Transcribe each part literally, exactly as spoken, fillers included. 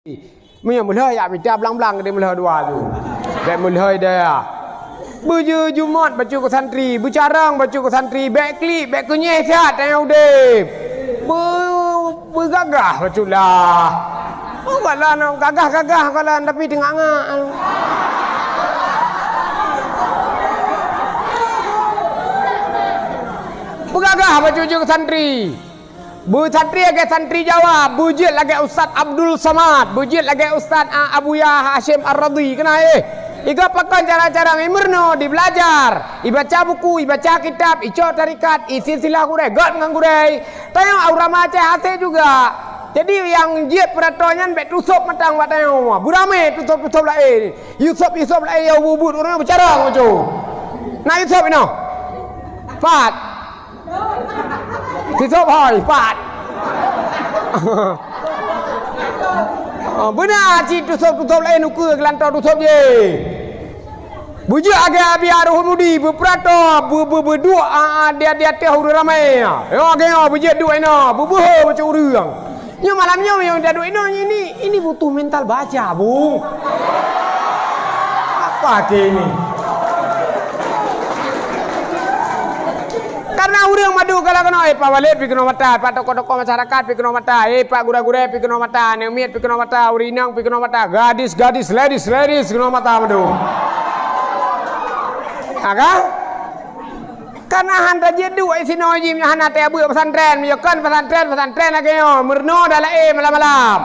Meunyoe meulhôi jak mita blang-blang keudéh meulhôi dua tu. Bèk meulhôi daya. Beujeuet Jumat bacut keu santri, beucarông bacut keu santri, bèk klik, bèk keunyeh that tanyoe udép. Beu-, beugagah bacut lah. Oh, galak nyoe gagah-gagah galak, tapi teungak-ngak. Beugagah bacut jeuet keu santri. Beusantri lagèe santri Jawa, beujeuet lagèe Ustaz Abdul Samad, beujeuet lagèe Ustaz, a, Abuya Hasyim Ar-Radhi. Keunae, eh. Igoe pakon cara-cara ngimeureunoe, ibeulajar, ibaca buku, ibaca kitab, icok tarekat, isilsilah gurèe, göt ngon gurèe. Tanyoe ureueng Aceh hase juga. Jadi, nyang jeuet peurato nyan bèk tusôb mantong bak tanyoe. Beuramè tusôb-tusôb laén. Yusôb-yusôb laén nyang ubit-ubit, ureueng beucarông bacut. Na yusôb inoe? Pat. Tusôb hai, pat. Ah, beuna cit tusôb-tusôb laén ukeue geulantoe tusôb jih. Beujeuet lagèe Abi Ruhul Mudi, beupeurato, beu-, beu-, beuduek, ah, ah, di, di ateueh ureueng ramè. Nyoe lagèe nyoe, beujeuet duek inoe, beubeuhe bacut ureueng. Nyoe malam nyoe nyang taduek inoe ini, ini butuh mental baja, Bung. Apa ke ini? Karena ureueng mandum kalau keunoe, eh, Pak Walid pi keunoe mata, Pak tokoh-tokoh masyarakat pi keunoe mata, eh, Pak gurèe-gurèe pi keunoe mata, aneuk miet pi keunoe mata, ureueng inong pi keunoe mata, gadis-gadis, ladies-ladies keunoe mata mandum. Ha, kan? Kan hana jeuet duek sinoe jih, hana teuabeuek pesantren. Meunyoe kon pesantren, pesantren lagèe nyoe, meureunoe dah laén malam-malam.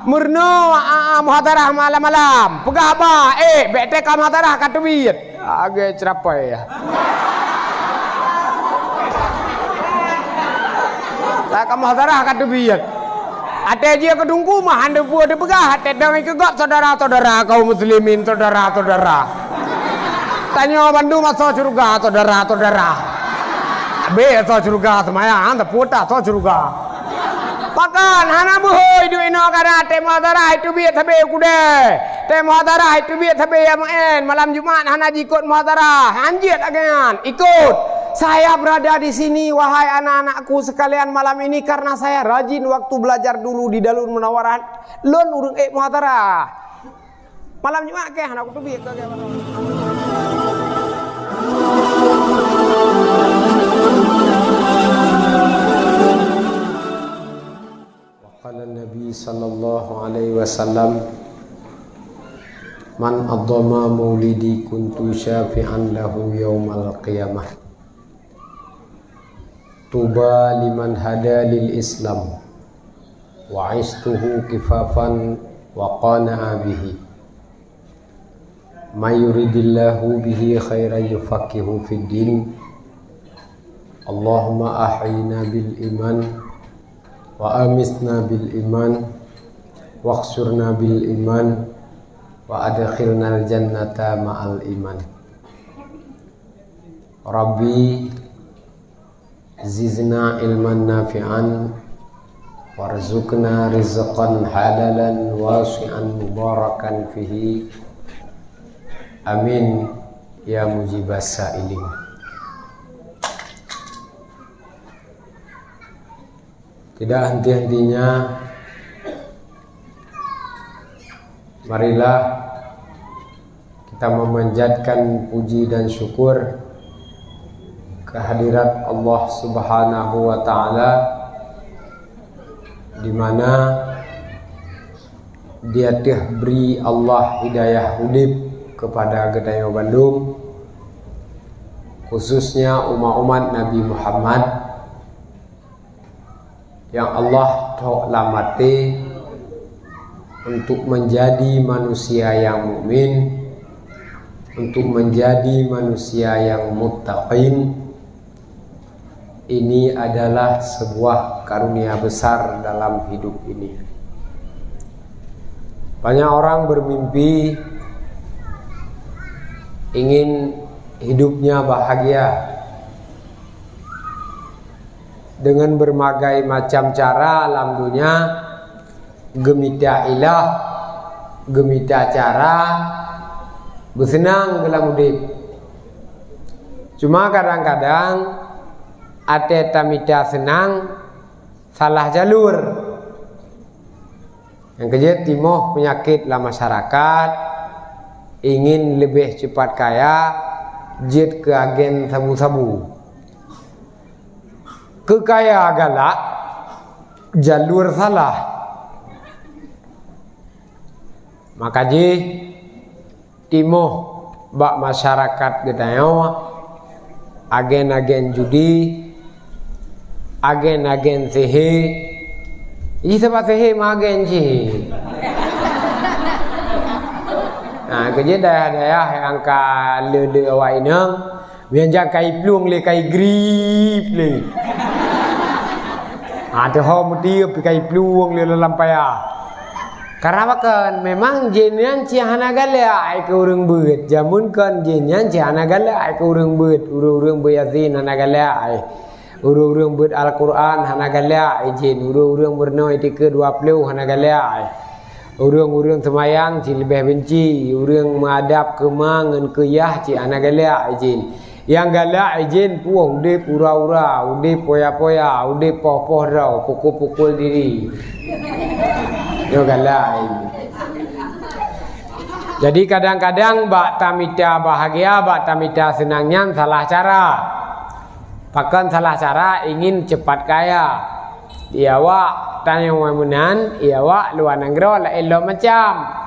Meureunoe, a, a, muhadharah malam-malam. Peugah haba, eh, bèk teuka muhadharah ka teubiet. Lagèe ceurapai, ya. Teuka muhadharah ka teubiet. Watèe jih keu teungku mah hana peue teupeugah, watèe dong ikeu gob, saudara-saudara kaum muslimin, saudara-saudara. Tanyoe bandum asoe syeuruga, saudara-saudara. Abéh asoe syeuruga seumayang, tapi asoe syeuruga. Pakon hana beuhôi duek inoe, karena watèe muhadharah teubiet sabé u keudè. Watèe muhadharah teubiet sabé nyang meu'en. Malam Jumat hana jikot muhadharah. Hanjeuet lagèe nyan. Ikot. Saya berada di sini, wahai anak-anakku sekalian, malam ini karena saya rajin waktu belajar dulu di Darul Munawarah. Lôn ureueng ék muhadharah. Malam Jumat kèe hana kuteubiet keu. Wa qala Nabi sallallahu alaihi wasallam, "Man adhama maulidi kuntu syafi'an lahu yaumal qiyamah." Tuba liman hada lil Islam, wa istuhu kifafan wa qana'a bihi. May yuridillahu bihi khairan yufaqihu fid din. Allahumma ahyina bil iman, wa amitna bil iman, wahsyurna bil iman, wa adkhilnal jannata ma'al iman. Rabbi zidna ilman nafi'an, warzuqna rizqan halalan wasi'an mubarakan fihi. Amin ya mujibas sa'ilin. Tidak henti-hentinya, marilah kita memanjatkan puji dan syukur kehadirat Allah Subhanahu wa Ta'ala, di mana di ateueh bri Allah hidayah udeb kepada geutanyoe bandum, khususnya umat-umat Nabi Muhammad, yang Allah thok lam até untuk menjadi manusia yang mukmin, untuk menjadi manusia yang muttaqin. Ini adalah sebuah karunia besar dalam hidup ini. Banyak orang bermimpi ingin hidupnya bahagia, dengan berbagai macam cara lam dunia, geumita hilah, geumita cara, beuseunang geulam udeb. Cuma kadang-kadang, até tamita seunang, salah jalur. Nyang keujeuet, timoh peunyakét lam masyarakat, ingin leubeh cepat kaya, jeuet keu agen sabu-sabu. Keu kaya galak, jalur salah. Maka jih, timoh bak masyarakat geutanyoe, agen-agen judi, agen-agen sihé. Ih, sabab sihé magen cit. Nah, keujeuet dayah-dayah nyang ka le-le awak inong, Meunyoe jak kai plueng lé, kai grip lé. Ateueh ho meutieup kai plueng lé lam paya. Karena pakon, memang jén nyan cit hana galak ai keu ureueng beuet. Jameun kon jén nyan cit hana galak ai keu ureueng beuet. Ureueng-ureueng beuet Yasin hana galak ai. Ureueng-ureueng beuet Al-Quran hana galak ai jén. Ureueng-ureueng meurunoe itikeuet dua ploh hana galak ai. Ureueng-ureueng seumayang cit leubeh benci, ureueng meuadab keu ma ngon keu yah cit hana galak ai jén. Nyang galak ai jén peue udeb ura-ura, udeb poya-poya, udeb poh-poh droe, pukul-pukul diri. Nyoe galak ai jén. Jadi kadang-kadang bak tamita bahagia, bak tamita seunang nyan salah cara. Pakon salah cara? Ingin cepat kaya. Di awak tanyoe meunan, di awak luwa nanggroe laén lom macam.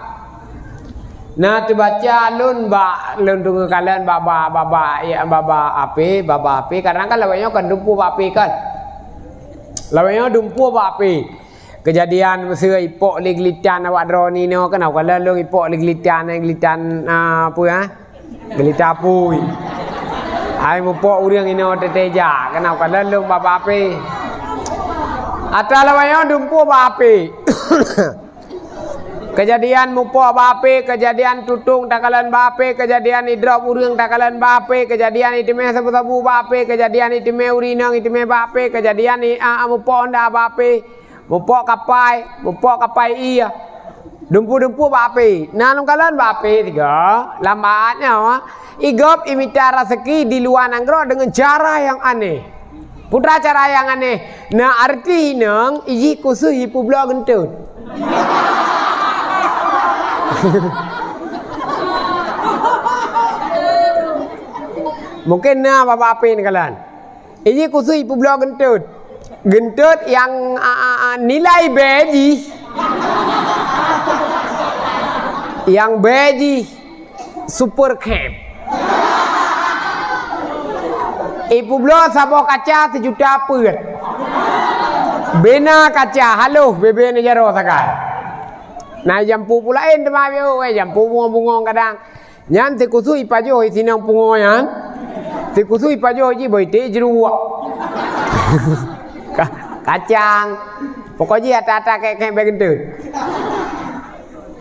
Na teubaca lôn bak, lôn deungoe kalon bak, bak, bak, bak, ya, bak, bak H P, bak, bak H P, kadang kan lawét nyoe kan dumpeue bak H P kan. Lawét nyoe dumpeue bak H P. Keujadian meuseu ipok lé geulitan awak droeneuh nyoe kan, awak kalon lôn ipok lé geulitan, geulitan, ah, peue, ah? Geulita apui. Hai mupok ureueng inoe teuteja, keunoe ka lôn bak H P. Atra lawét nyoe dumpeue bak H P. Keujadian mupok bak H P, keujadian tutong takalon bak H P, keujadian idrop ureueng takalon bak H P, keujadian iteumé sabu-sabu bak H P, keujadian iteumé ureueng inong iteumé bak H P, keujadian i, a, a, mupok honda bak H P. Mupok kapai, mupok kapai ié. Dumpeue-dumpeue bak H P. Na lôn kalon bak H P tiga, lam aat nyoe, i gob imita raseuki di luwa nanggroe deungon cara nyang aneh. Peue cara nyang aneh? Na artis inong, ijih khusos ipeubloe geuntot. Mungken na bak H P neukalon. Ijih khusos ipeubloe geuntot. Geuntot nyang, a, a, a, nilai bèe jih. Nyang bèe jih super cap. Ipeubloe saboh kaca sijuta peuet. Bena kaca haloh bèe-bèe neujaroe sagai. Na jampu peue laén teuma, wéh, jampu bungong-bungong kadang. Nyan sikhusos ipajoh i sinong pungo nyan. Sikhusos ipajoh jih bak iték jeuruwak. Ka-, kacang. Pokok jih ata-ata kèk-kèk bèe geuntot.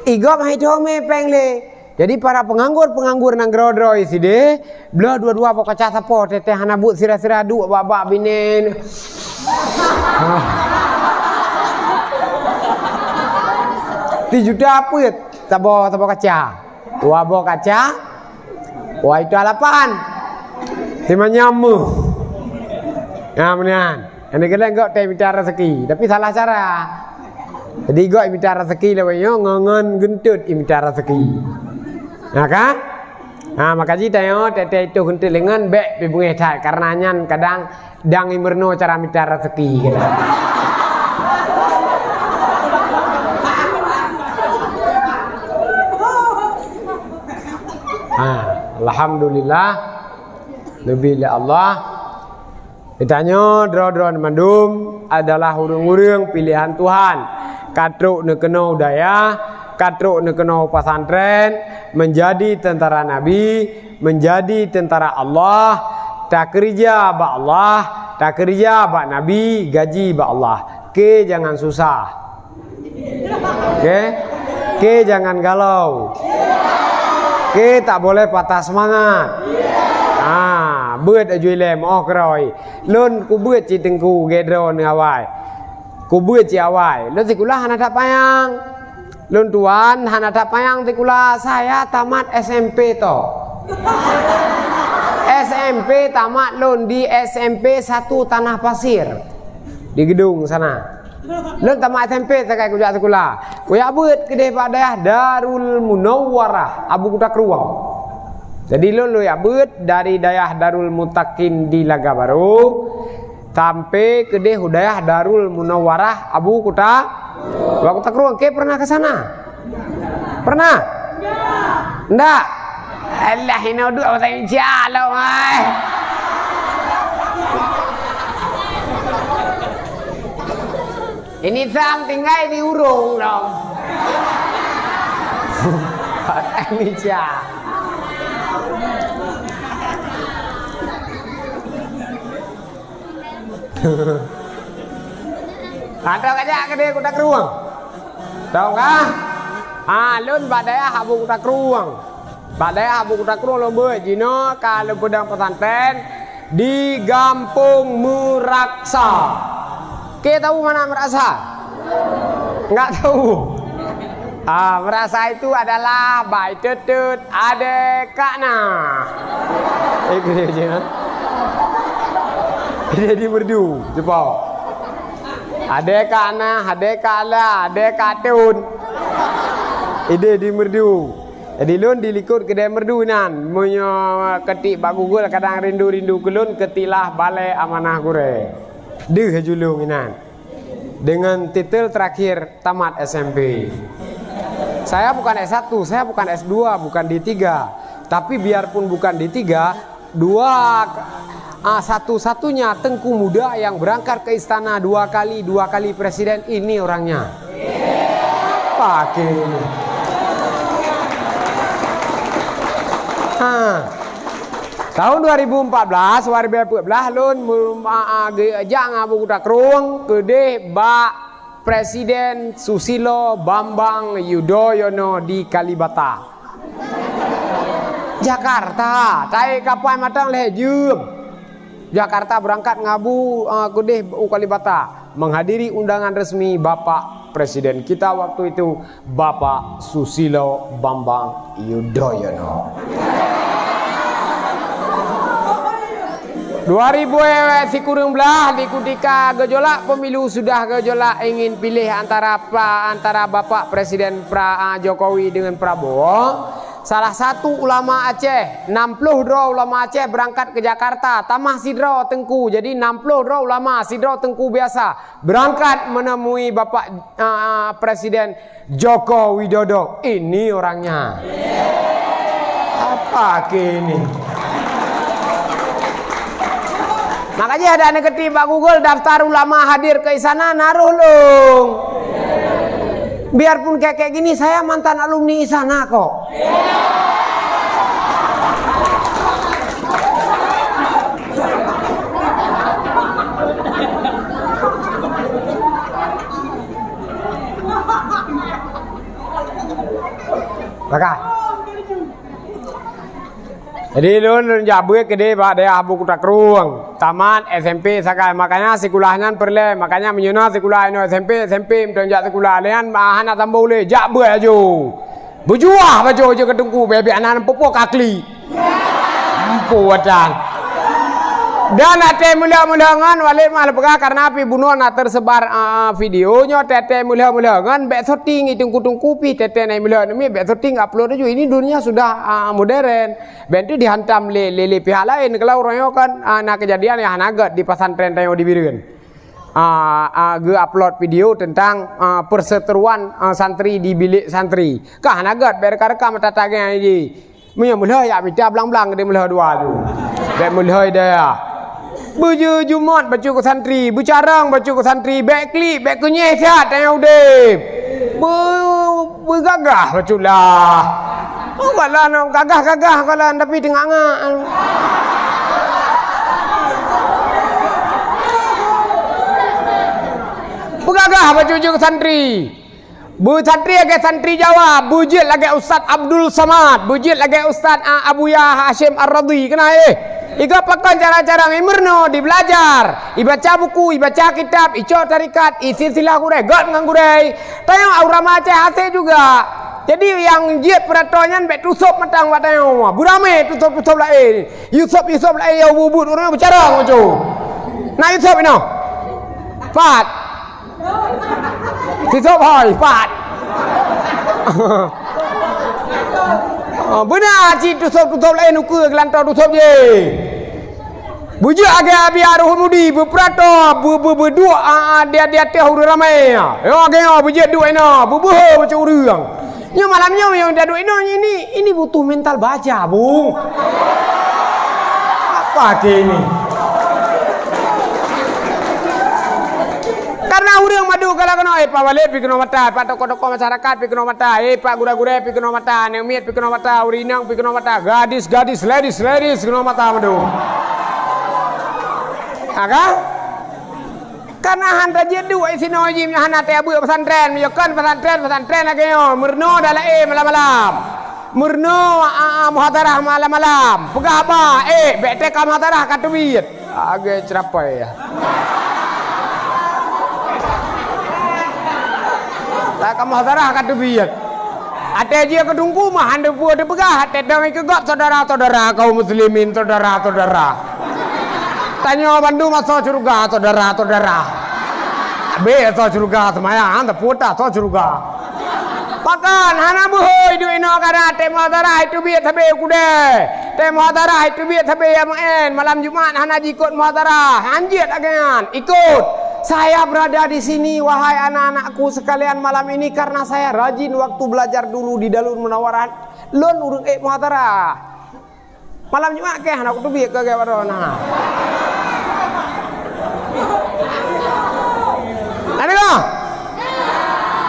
I gob hai thomé péng lé. Jadi para penganggur-penganggur nanggroe droe sidéh, bloe dua-dua boh kaca sapo, teuh-teuh hana buet sira-sira duek bak-bak binéh. Sijuta peuet saboh, saboh kaca. Dua boh kaca, wai tua lapan. Teuma nyam meuh. Nah, meunan. Aneuk geulang gok teuh mita raseuki, tapi salah cara. Jadi gok mita raseuki lawét nyoe ngon, ngon geuntot imita raseuki. Nah kan? Ha, maka jih tanyoe teuh-teuh itoh geuntot lé ngon bèk pibeungéh that, karena nyan kadang dang imeurunoe cara mita raseuki. Ha, alhamdulillah, leubeh lé Allah. Geutanyoe droe-droe mandum adalah ureueng-ureueng pilehan Tuhan. Ka trok neukeunoe u dayah, ka trok neukeunoe u pesantren, meunjadi teuntara Nabi, meunjadi teuntara Allah, takeurija bak Allah, takeurija bak Nabi, gaji bak Allah. Oke, jangan susah. Oke? Oke, jangan galau. Oke, tak boleh patah semangat. Ah, beuet aju ilèe, meu'oh keurôi. Lôn kubeuet cit teungku, gét droeneuh awai. Kubeuet cit awai. Lôn sikula hana that panyang. Lôn tuan hana that panyang sikula, saya tamat S M P to. S M P tamat lôn di S M P satu Tanah Pasir. Di Gedong sana. Lôn tamat S M P sagai kujak sikula. Kujak beuet keudeh bak dayah Darul Munawwarah, Abu Kuta Krueng. Jadi lôn, lôn jak beuet dari dayah Darul Mutakin di Laga Barô sampai keudeh u dayah Darul Munawwarah, Abu Kuta, Abu Kuta Krueng. Oke, pernah ke sana? Pernah? Ndak? Alah, inoe duek pasai meja lom, ai. Ini sang tinggai di urung lom. Pasai meja. Atau kajak keudeh Kuta Krueng? Tahu kah? Ah, lôn bak dayah Abu Kuta Krueng. Bak dayah Abu Kuta Krueng lôn beuet jinoe ka lôn peudong pesantren di Gampông Meuraksa. Ke tahu mana Meuraksa? Enggak tahu. Ah, Meuraksa itu adalah Baiteuteut Adé Kakna. Eh, kira je, ha? Jadi merdu, cepat. Adé Kakna, Adé Kakla, Adé Katun. Idéh di Merdu. Jadi lôn di likot keudè Merdu inan. Meunyoe keutiek bak Google kadang rindu-rindu keu lôn, keutiek lah Balai Amanah Gurèe. Deuh julung inan. Dengan titel terakhir tamat S M P. Saya bukan S satu, saya bukan S dua, bukan D tiga. Tapi biarpun bukan D tiga, dua, ah, satu-satunya teungku muda yang berangkat ke istana dua kali, dua kali presiden, ini orangnya. Pakai ini. Ha. Tahun dua ribu empat belas, dua ribu empat belas, lôn me-, a, a, geujak ngon Abu Kuta Krueng keudeh bak Presiden Susilo Bambang Yudhoyono di Kalibata. Jakarta, taék kapal mantong lhèe jeuem. Jakarta beurangkat ngon Abu, eh, keudeh u Kalibata, menghadiri undangan resmi Bapak Presiden kita waktu itu, Bapak Susilo Bambang Yudhoyono. Dua ribu sikureueng blah, di kutika gejolak pemilu sudah gejolak ingin pilih antara pa-, antara Bapak Presiden pra-, ah, Jokowi dengan Prabowo, salah satu ulama Aceh, enam puluh droe ulama Aceh berangkat ke Jakarta, tamah sidroe teungku. Jadi enam puluh droe ulama, sidroe teungku biasa berangkat menemui Bapak, ah, Presiden Joko Widodo, ini orangnya. Apa ke ini? Makanya ada aneuk keutiek bak Google daftar ulama hadir ke istana, na roh lôn. Biarpun kayak, kayak gini, saya mantan alumni istana kok. Maka. Jadi lôn, lôn jak beuet keudeh bak dayah Abu Kuta Krueng. Tamat S M P sagai. Makanya sikulah nyan peureulèe. Makanya meunyoe na sikulah inoe S M P, S M P meuteun jak sikulah. Lé nyan hana sambông lé. Jak beuet aju. Beujuah bacut jeuet keu teungku, bèk-bèk hana peue-peue ka klik. Empu watang. Dan até meulhö-meulhö ngon Walid mah lôn peugah karena pih bunoe na tersebar, ah, video nyoe, até-até meulhö-meulhö ngon bèk syuting i teungku-teungku pih, até-até na meulhö namiet bèk syuting upload laju. Ini dunia sudah, ah, modern. Bèk tu dihantam lé, lé, lé pihak laén. Kalau uroe nyoe kan, ah, na kejadian nyang hana gèt di pesantren tanyoe di Bireuen. Ah, ah, geu-upload video tentang, ah, perseteruan, ah, santri di bilék santri. Ka hana gèt, bèk reka-reka mata tagèe ji. Meunyoe meulhö jak mita blang-blang di meulhö dua tu. Bèk meulhö daya. Beujeuet Jumat bacut keu santri, beucarông bacut keu santri, bèk klik, bèk keunyeh siat tanyoe udép. Beu-, beugagah bacut lah. Oh, balah nyoe gagah-gagah kalan tapi teungak-ngak. Beugagah bacut jeuet keu santri. Beusantri lagèe santri Jawa, beujeuet lagèe Ustaz Abdul Samad, beujeuet lagèe Ustaz, a, Abuya Hasyim Ar-Radhi. Keunan, eh. Iga pakon cara-cara ngimeureunoe, dibeulajar, ibaca buku, ibaca kitab, icok tarekat, isilsilah gurèe, gèt ngon gurèe. Tanyoe ulama Aceh hasé juga. Jadi nyang jeuet peuratoe nyan bèk tusôb mantong bak tanyoe. Beuramé tusôb-tusôb laén. Yusôb-Yusôb laén nyang ubit-ubit, ureueng beucarông bacut. Na Yusôb inoe? Pat. Tisôb hai, pat. Ah, beuna cit tusôb-tusôb laén ukeue geulantoe tusôb jih. Beujeuet agak Abi Arhud Mudi, beupeurato, beu-, beu-, beuduek, ah, ah, di, di ateueh ureuëng ramé. Nyoe agak nyoe beujeuet duek inoe, beubeuhe bacut ureuëng. Nyoe malam nyoe nyang taduek inoe ini, ini butuh mental baja, Bung. Apa ke ini? Karena ureuëng madu kalau kena, eh, Pak Walid pi keunoe mata, Pak tokoh-tokoh masyarakat pi keunoe mata, eh, Pak gurée-gurée pi keunoe mata, aneuk miet pi keunoe mata, ureuëng inong pi keunoe mata, gadis-gadis, ladies-ladies keunoe mata madu. Ha kan? Kana han tajeuet duek sinoe jih meunyoe hana teuabeuek pesantren. Meunyoe kon pesantren, pesantren lagée nyoe. Meurunoe dah laén malam-malam. Meurunoe, a, a, muhadarah malam-malam. Peugah haba, eh, bék teuka muhadarah ka teubiet. Agée ceurapai ya. Teuka muhadarah ka teubiet. Até jih keu teungku mah han teupeue teupeugah, até dong ikeugok saudara-saudara kaum muslimin, saudara-saudara. Tanyoe bandum asoe syeuruga, saudara-saudara. Abéh asoe syeuruga seumayang, tapi tak asoe syeuruga. Pakon hana beuhôi duek inoe karena até muhadarah itu biet sabe kudée. Até muhadarah itu biet sabe ya maén. Malam Jumat hana jikot muhadarah. Hanjeuet lagée nyan. Ikot. Saya berada di sini, wahai anak-anakku sekalian, malam ini karena saya rajin waktu belajar dulu di Darul Munawarah, lôn ureuëng ék muhadarah. Malam Jumat keh hana kuteubiet keu gaya baroe na. Ada ke?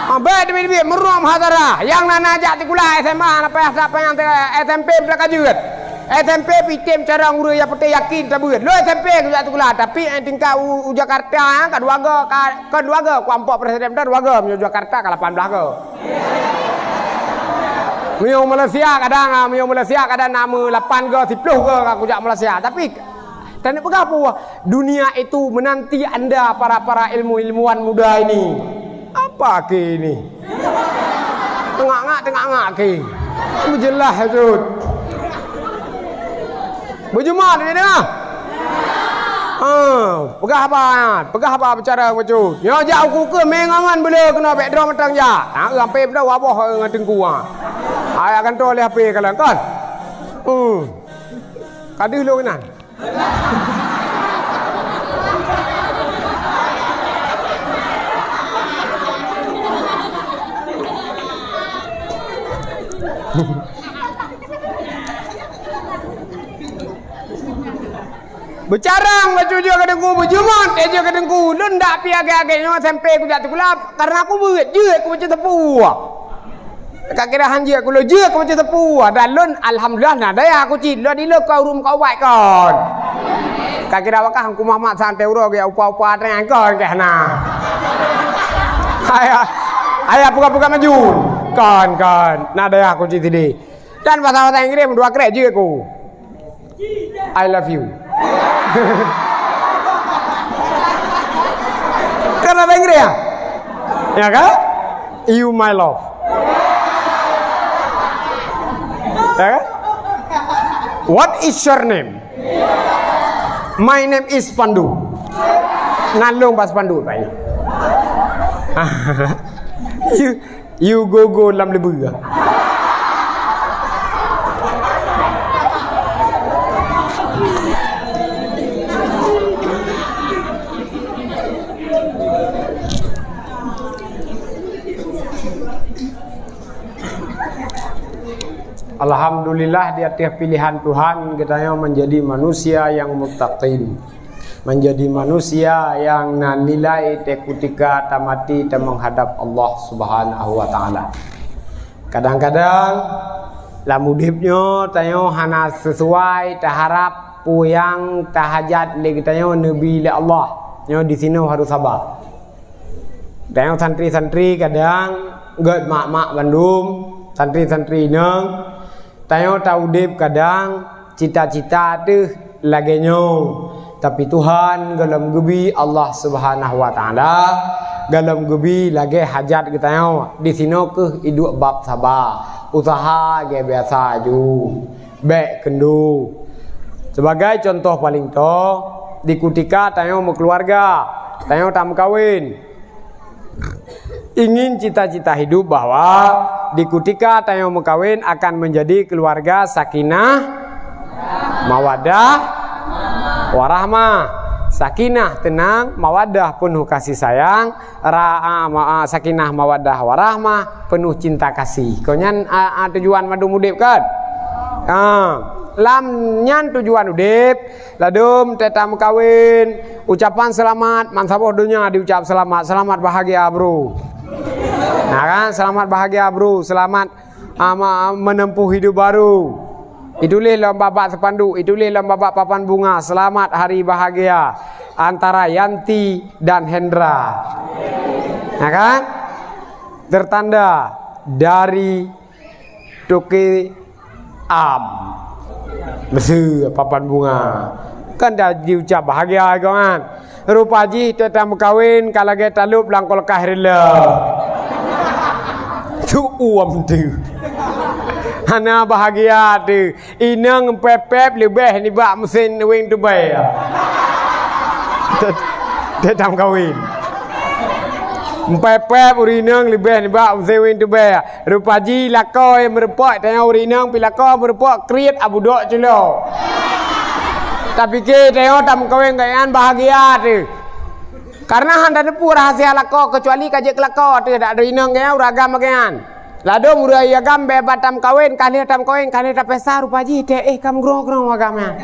Ah, baik, teubiet-teubiet, meurunoe muhadarah. Nyang na, na jak sikula S M A, na payah, tak payah, S M P pun ka jeuet. S M P pih tem carông ureuëng nyang peuté yakin tabeuet. Lôn S M P kujak sikula, tapi, eh, tingkat u, u Jakarta, eh, ka dua go, ka, ka dua go, ku amplop presiden dah dua go, meunyoe Jakarta ka lapan belas go. Meunyoe Malaysia kadang, ah, meunyoe Malaysia kadang na meu lapan go, siploh go ka kujak Malaysia. Tapi, taneuk peugah peue, dunia itu menanti anda para-para ilmu-ilmuwan muda ini. Apa ke ini? Teungak-ngak, teungak-ngak ke. Beujeulaih bacut. Beujumat, ya dengar? Ha, peugah haba, peugah haba bicara bacut. Nyoe jak uku ke mé ngon bela keunoe bék droe mantong jak. Ha, sampai bela waboh ngon teungku ha. Ayah gantoe lé H P kalon kon. Hmm. Ka deuh lôn inan. Beucarông bacut jeuet keu teungku, beujumat jeuet keu teungku. Lôn dak pi agée-agée nyoe S M P kujak sikula karena kubeuet jeuet keu bacut teupeu. Ka kira han jeuet keu lôn jeuet keu bacut teupeu. Dan lôn alhamdulillah na daya ku cit. Lôn ilôn ka ureuëng ka ubat kon. Ka kira wakah ku Muhammad santai uroe geuyak upa-upa trang kon keh na. Ayah, ayah peugah-peugah maju. Kon, kon. Na daya ku cit sideh. Dan bahasa-bahasa Inggris dua krek jeuet ku. I love you. Kan bahasa Inggris ya? Ya kan? You my love. Ya kan? What is your name? My name is Pandu. Nalong bas Pandu tanya. You, You go-go lam leubeh. Alhamdulillah, di ateueh pilihan Tuhan, geutanyoe menjadi manusia yang muttaqin. Menjadi manusia nyang na nilai teukutika tamati teumenghadab Allah Subhanahu wa Ta'ala. Kadang-kadang lam udeb nyoe tanyoe hana sisuai taharab peue nyang tahajat lé geutanyoe neubi lé Allah. Nyoe disinoe harôh saba. Tanyoe santri-santri kadang gét mak-mak bandum, santri-santri inong, tanyoe taudeb kadang cita-cita teuh lagée nyoe, tapi Tuhan gohlom geubi Allah Subhanahu wa Ta'ala, gohlom geubi lagée hajat geutanyoe. Disinoe keuh iduek bab saba, usaha lagée biasa ju, bék keundu. Sebagai contoh paling toe, di kutika tanyoe meukeuluwarga, tanyoe tameukawen. Ingin cita-cita hidup bahwa di kutika tanyoe meukawen akan menjadi keluarga sakinah, mawaddah, warahmah. Sakinah, tenang, mawaddah, penuh kasih sayang, ra-, a, ma-, a, sakinah, mawaddah, warahmah, penuh cinta kasih. Kon nyan, a, a, tujuan mandum udeb kan? Ha, lam nyan tujuan udeb, ladom teuka meukawen, ucapan seulamat, bansaboh donya diucap seulamat, seulamat bahagia, bro. Nah kan, seulamat bahagia, bro. Seulamat, a, ma-, menempuh hidup baru. Ituléh lom babak spanduk, ituléh lom babak papan bunga, "Selamat Hari Bahagia antara Yanti dan Hendra." Nah kan? Tertanda dari Toke Am. Beuseu papan bunga. Kan dah diucap bahagia, kan? Rupa jih teuka meukawen ka lagèe talop lam kulkas rila. Tu uem tu. Hana bahagia tu. Inong pép-pép leubeh nibak mesin weng tubèe. Teuka meukawen. Pép-pép ureueng inong leubeh nibak mesin weng tubèe. Rupa jih lakoe meurumpok, tanyoe ureueng inong pih lakoe meurumpok, kriet abudok culo. Tapike tanyoe tameukawen gobnyan bahagia teuh. Karena hana tateupeue rahasia lakoe, keucuali ka jeuet keu lakoe teuh, dak ureueng inong gobnyan, ureueng agam gobnyan. Ladom ureueng agam bèk bak tameukawen, ka lheueh tameukawen, ka lheueh tapeusa, rupa jih teuh, eh, ka meugrong-grong agam nyan.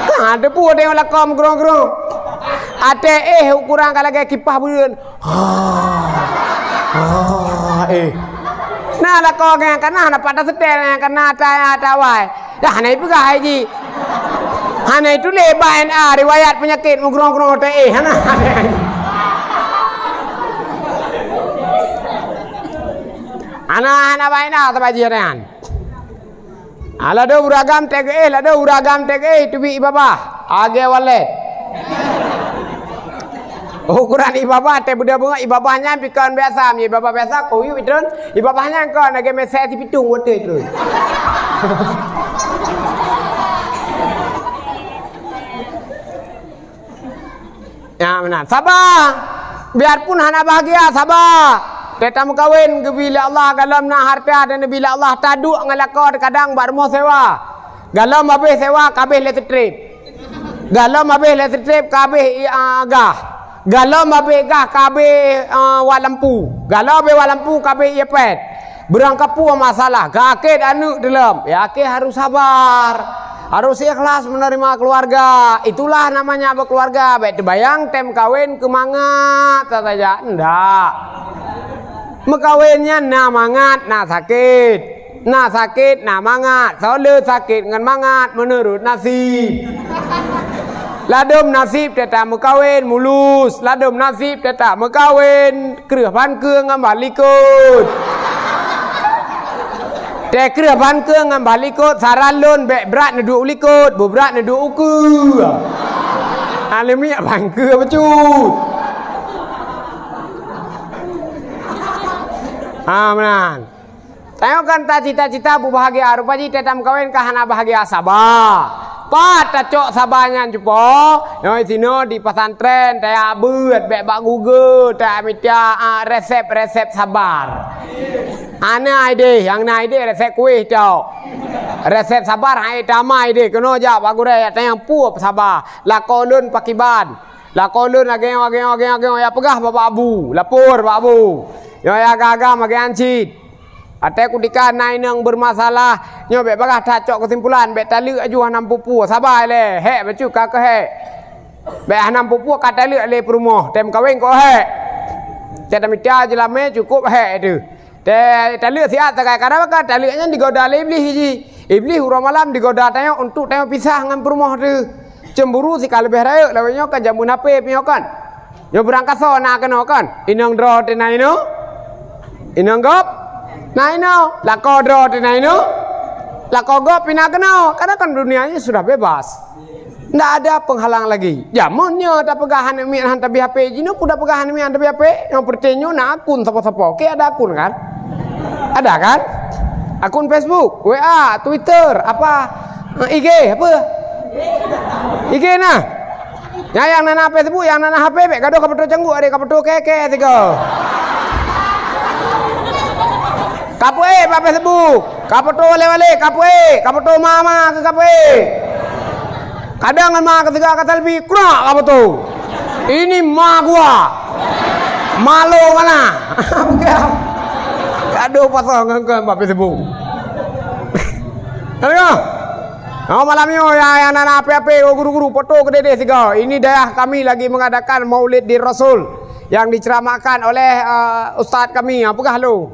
Ka tateupeue tanyoe lakoe meugrong-grong. Até eh ukoran ka lagèe kipah beureuen. Ha. Ha, eh. Nah, lakoe gobnyan ka na dapat taseutèl, ka na ata-, atawai. Dah hana ipeugah hai jih. Hana ituléh bak N A riwayat peunyakét meugrong-grong teuh, eh, hana. Hana, hana bak N A tabak jih nyan. Ah, ladom ureueng agam teuh geuéh, ladom ureueng agam teuh geuéh, teubiet ie babah. Lagèe walet. Ukoran ie babah, teuh beudôh beungoh ie babah nyan pih kon biasa, ie babah biasa, kuyup itron, ie babah nyan kon lagèe mesèe sipitung watèe itron. Ya, meunan. Saba. Biarpun hana bahagia, saba. Teuka meukawen geubri lé Allah, golom na hareuta dan geubri lé Allah, taduek ngon lakoe, teukadang bak rumoh sewa. Golom habéh sewa, ka habéh lé seutrép. Golom habéh lé seutrép, ka habéh, a, gah. Golom habéh gah, ka habéh, a, wat lampu. Golom habéh wat lampu, ka habéh ie pet. Beurangkapeue masalah, geuakét aneuk teuh lom. Ya, akhé harôh sabar. Harôh ikhlas meuneurimong keuluwarga. Itulah namanya berkeluarga. Bèk teubayang tem kawen keu mangat saja. Ndak. Meukawen nyan na mangat, na sakét. Na sakét, na mangat. Soe le sakét ngon mangat meunurot nasib. Ladom nasib teuka meukawen mulus. Ladom nasib teuka meukawen. Kreueh ban keue ngon ban likot. Teukreueh ban keue ngon ban likot, saran lôn bèk brat neuduek u likot, beubrat neuduek u keue. Aleumiek ban keue bacut. Ha, meunan. Tanyoe kan tacita-cita beubahagia, rupa jih teuka meukawen ka hana bahagia, saba. Pat tacok saba nyan cupo, nyoe sinoe di pesantren, tajak beuet, bèk bak Google, tajak mita, ah, resep-resep sabar. Hana idéh, nyang na idéh resep kueh tok. Resep sabar hai tamai idéh, keunoe jak bak gurèe, jak tanyong peue saba. Lakoe lôn pakiban. Lakoe lôn lagèe nyoe, lagèe nyoe, lagèe nyoe, lagèe nyoe, jak peugah bak, bak abu, lapor bak abu. Nyoe agam-agam lagèe nyan cit. Watèe kutika na inong bermasalah, nyoe bèk bagaih tacok keusimpulan, bèk taleuek aju hana peue-peue, saba ilèe, hék bacut ka keuh hék. Bèk hana peue-peue ka taleuek lé peurumoh, tem kawen keu hék. Teuka mita jeulamé cukôp hék teuh. Teuka taleuek siat sagai, kadang-kadang taleuek nyan digoda lé Iblih jih. Iblih uroe malam digoda tanyoe untuk tanyoe pisah ngon peurumoh teuh. Cemburu sika leubeh rayeuk lawét nyoe kan jameun H P pih nyoe kan. Nyoe beurangkasoe na keunoe kan. Inong droe teuh na inoe. Inong gob na inoe. Lakoe droe teuh na inoe. Lakoe gob pih na keunoe. Karena kan dunia ini sudah bebas. Ndak ada penghalang lagi. Jameun nyoe tapeugah aneuk miet han tabri H P, jinoe peue tapeugah aneuk miet han tabri H P? Nyoe peureté nyoe na akun sapo-sapo. Oke, ada akun kan? Ada kan? Akun Facebook, W A, Twitter, apa? Eh, I G, apa? I G nah. Nyan nyang na, na Facebook, nyang na, na H P, bèk gadoh kafoto cangguek, adak kafoto kèe-kèe sigoe. Kapeuék bak Facebook, kafoto wale-wale, kapeuék, kafoto ma-ma keu kapeuék. Kadang ngon ma keu sigoe ka selfie, krak kafoto. Ini ma gua. Malu mana? Gadoh pasoe ngon-ngon bak Facebook. Tengok. Oh, malam nyoe ya, ya na, na ape-ape, oh, guru-guru, foto keudéh-déh sigoe. Ini dayah kami lagi mengadakan Maulid di Rasul yang diceramahkan oleh, eh, ustaz kami. Ha, peugah lôn.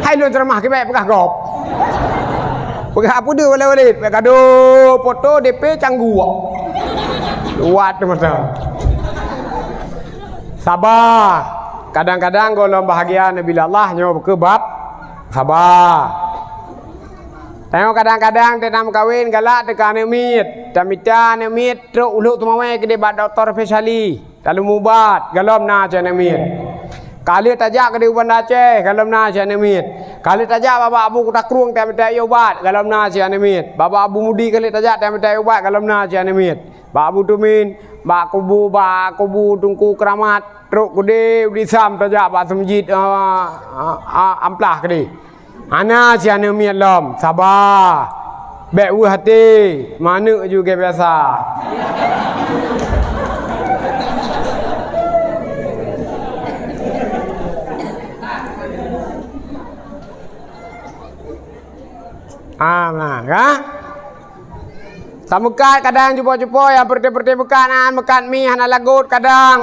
Hai lôn ceramah kibèk peugah gob. Peugah apa dia wale-wale? Bèk gadoh foto D P cangguek. Kuat mata. Saba. Kadang-kadang gohlom bahagia neubi lé Allah nyoe keu bab saba. Tanyoe kadang-kadang teuma meukawen galak teuka aneuk miet, tamita aneuk miet trok u Lhokseumawe keudéh bak dokto spesialis, taleuem ubat, gohlom na cit aneuk miet. Ka lheueh tajak keudéh u Banda Aceh, gohlom na cit aneuk miet. Ka lheueh tajak bak Abu Kuta Krueng tamita ubat, gohlom na cit aneuk miet. Bak Abu Mudi ka lheueh tajak tamita ubat, gohlom na cit aneuk miet. Bak Abu Tumin, bak kubu, bak kubu Teungku Keuramat, trok keudéh u Disam tajak bak Seumjit, a, a, a, Amplah keudéh. Hana cit aneuk miet lom, saba. Bèk weueh até, meuaneuk ju lagèe biasa. Ah, nah, kan? Tameukat kadang cupo-cupo nyang peureute-peureute meukat nyan, meukat mi hana lagot kadang.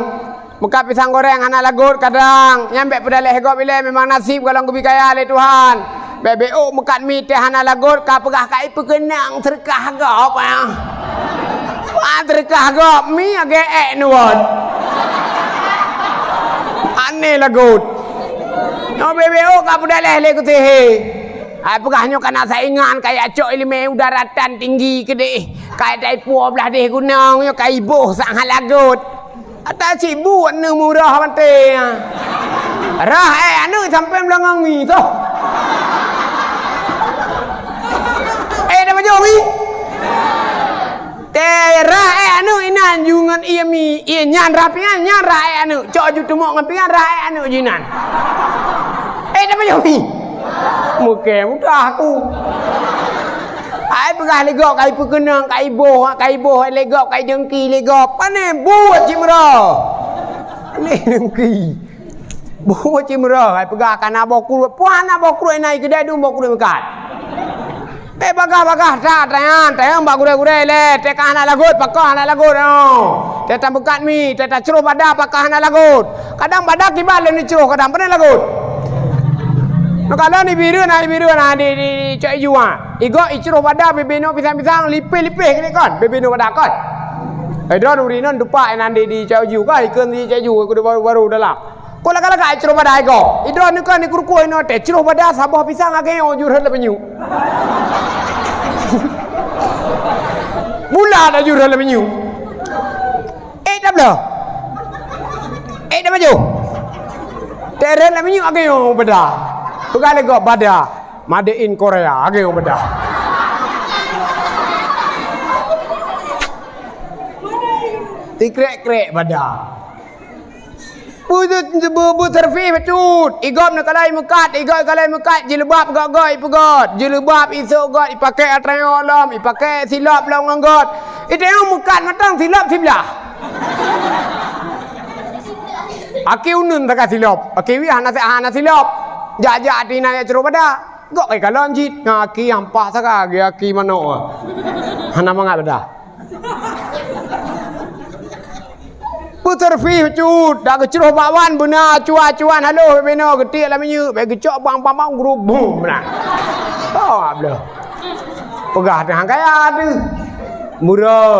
Meukat pisang goreng hana lagot kadang. Nyan bèk peudaleh gob ilèe, memang naseb gohlom geubi kaya lé Tuhan. Bèk beuôk meukat mi teuh hana lagot, ka peugah ka ipeukeunong seudeukah gob, ah. Wah, seudeukah gob mi agèe èk nuwot. Aneh lagot. Nyoe bèk beuôk ka peudaleh lé keu sihé. Ai peugah nyoe ka na saingan, ka icok ileumèe u daratan tinggi keudéh. Ka itaipuwoe blah déh gunong nyoe ka iboh sangat lagot. Ata cit buet neuh murah maté. Rah èk aneuk sampoe meulangong mi toh. Eh, dah bajoh mi? Teuh rah èk aneuk inan ju ngon ie mi, ie nyan rah pingan, nyan rah èk aneuk. Cok ju teumok ngon pingan rah èk aneuk ju inan. Eh, dah bajoh mi? Meuke mudah aku. Ai peugah lé gob, ka ipeukeunong, ka iboh, ka iboh lé gob, ka idengki lé gob. Pane buet cit meurah. Pane dengki. Buet cit meurah, ai peugah ka na boh kruet. Puah na boh kruet inan, keudéh dum boh kruet meukat. Teuh bagah-bagah that, tanyong, tanyong bak gurèe-gurèe lé. Teuh ka hana lagot, pakoh hana lagot, oh. Teuh tameukat mi, teuh tacroh bada, pakoh hana lagot. Kadang bada kiban lé neucroh, kadang pane lagot. Meukalon ibi rhot na, ibi rhot na di, di, di cok iju, ha. Igob icroh bada, bibinoe pisang-pisang, lipéh-lipéh keuneuk kon, bibinoe bada kon. Eh, droeneuh ureueng inong dupat inan di, di cok iju, kan, ikheun di cok iju, kudu baru-baru dalam. Kon lagak-lagak icroh bada igob. Idroeneuh kon, ikrukuh inoe teuh, croh bada saboh pisang agèe nyoe ju rhot lam minyeuk. Bulat aju rhot lam minyeuk. Eh, dah bloe. Eh, dah bajoh. Teuh rhot lam minyeuk agèe nyoe bada. Peugah lé gob bada. Made in Korea, agèe nyoe bada. Tikrek-krek bada. Bu, bu, bu, bu servis bacut. Igob neukalon imeukat, igob neukalon imeukat, jilbab göt-göt ipeugöt. Jilbab isôk göt, ipakèk atra nyoe lom, ipakèk silop lom ngon göt. Itanyong meukat mantong silop siblah. Aki uneun taga silop. Aki wih hana, hana silop. Jak-jak ati na jak croh bada. Gok kai kalon cit. Na aki ampah saga, aki manok. Hana mangat bada. Peuteurpih cut, dak geucroh bak wan beuna cuan-cuan haloh bak binoe geutiek lam minyeuk, bèk geucok bang-bang-bang grubung beuna. Oh, abloh. Peugah teuh han kaya teuh. Murah.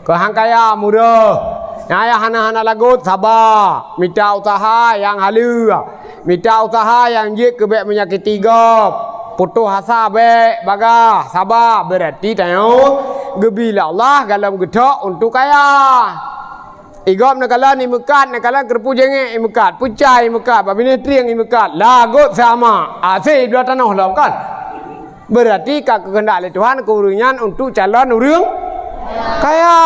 Keu han kaya murah. Nyang hana-hana lagot saba, mita useuha nyang haleue. Mita useuha nyang jeuet keu bèk meunyakiti gob. Putôh asa bèk, bagah, saba, beurati tanyoe geubi lé Allah golom geuthok untuk kaya. Igob neukalon imeukat, neukalon keureupuk jengek imeukat, peucai imeukat, bak binéh trieng imeukat, lagot sama, asai dua tanoh lom kan. Beurati ka geukeundak lé Tuhan keu ureueng nyan untuk calon ureueng Kaya,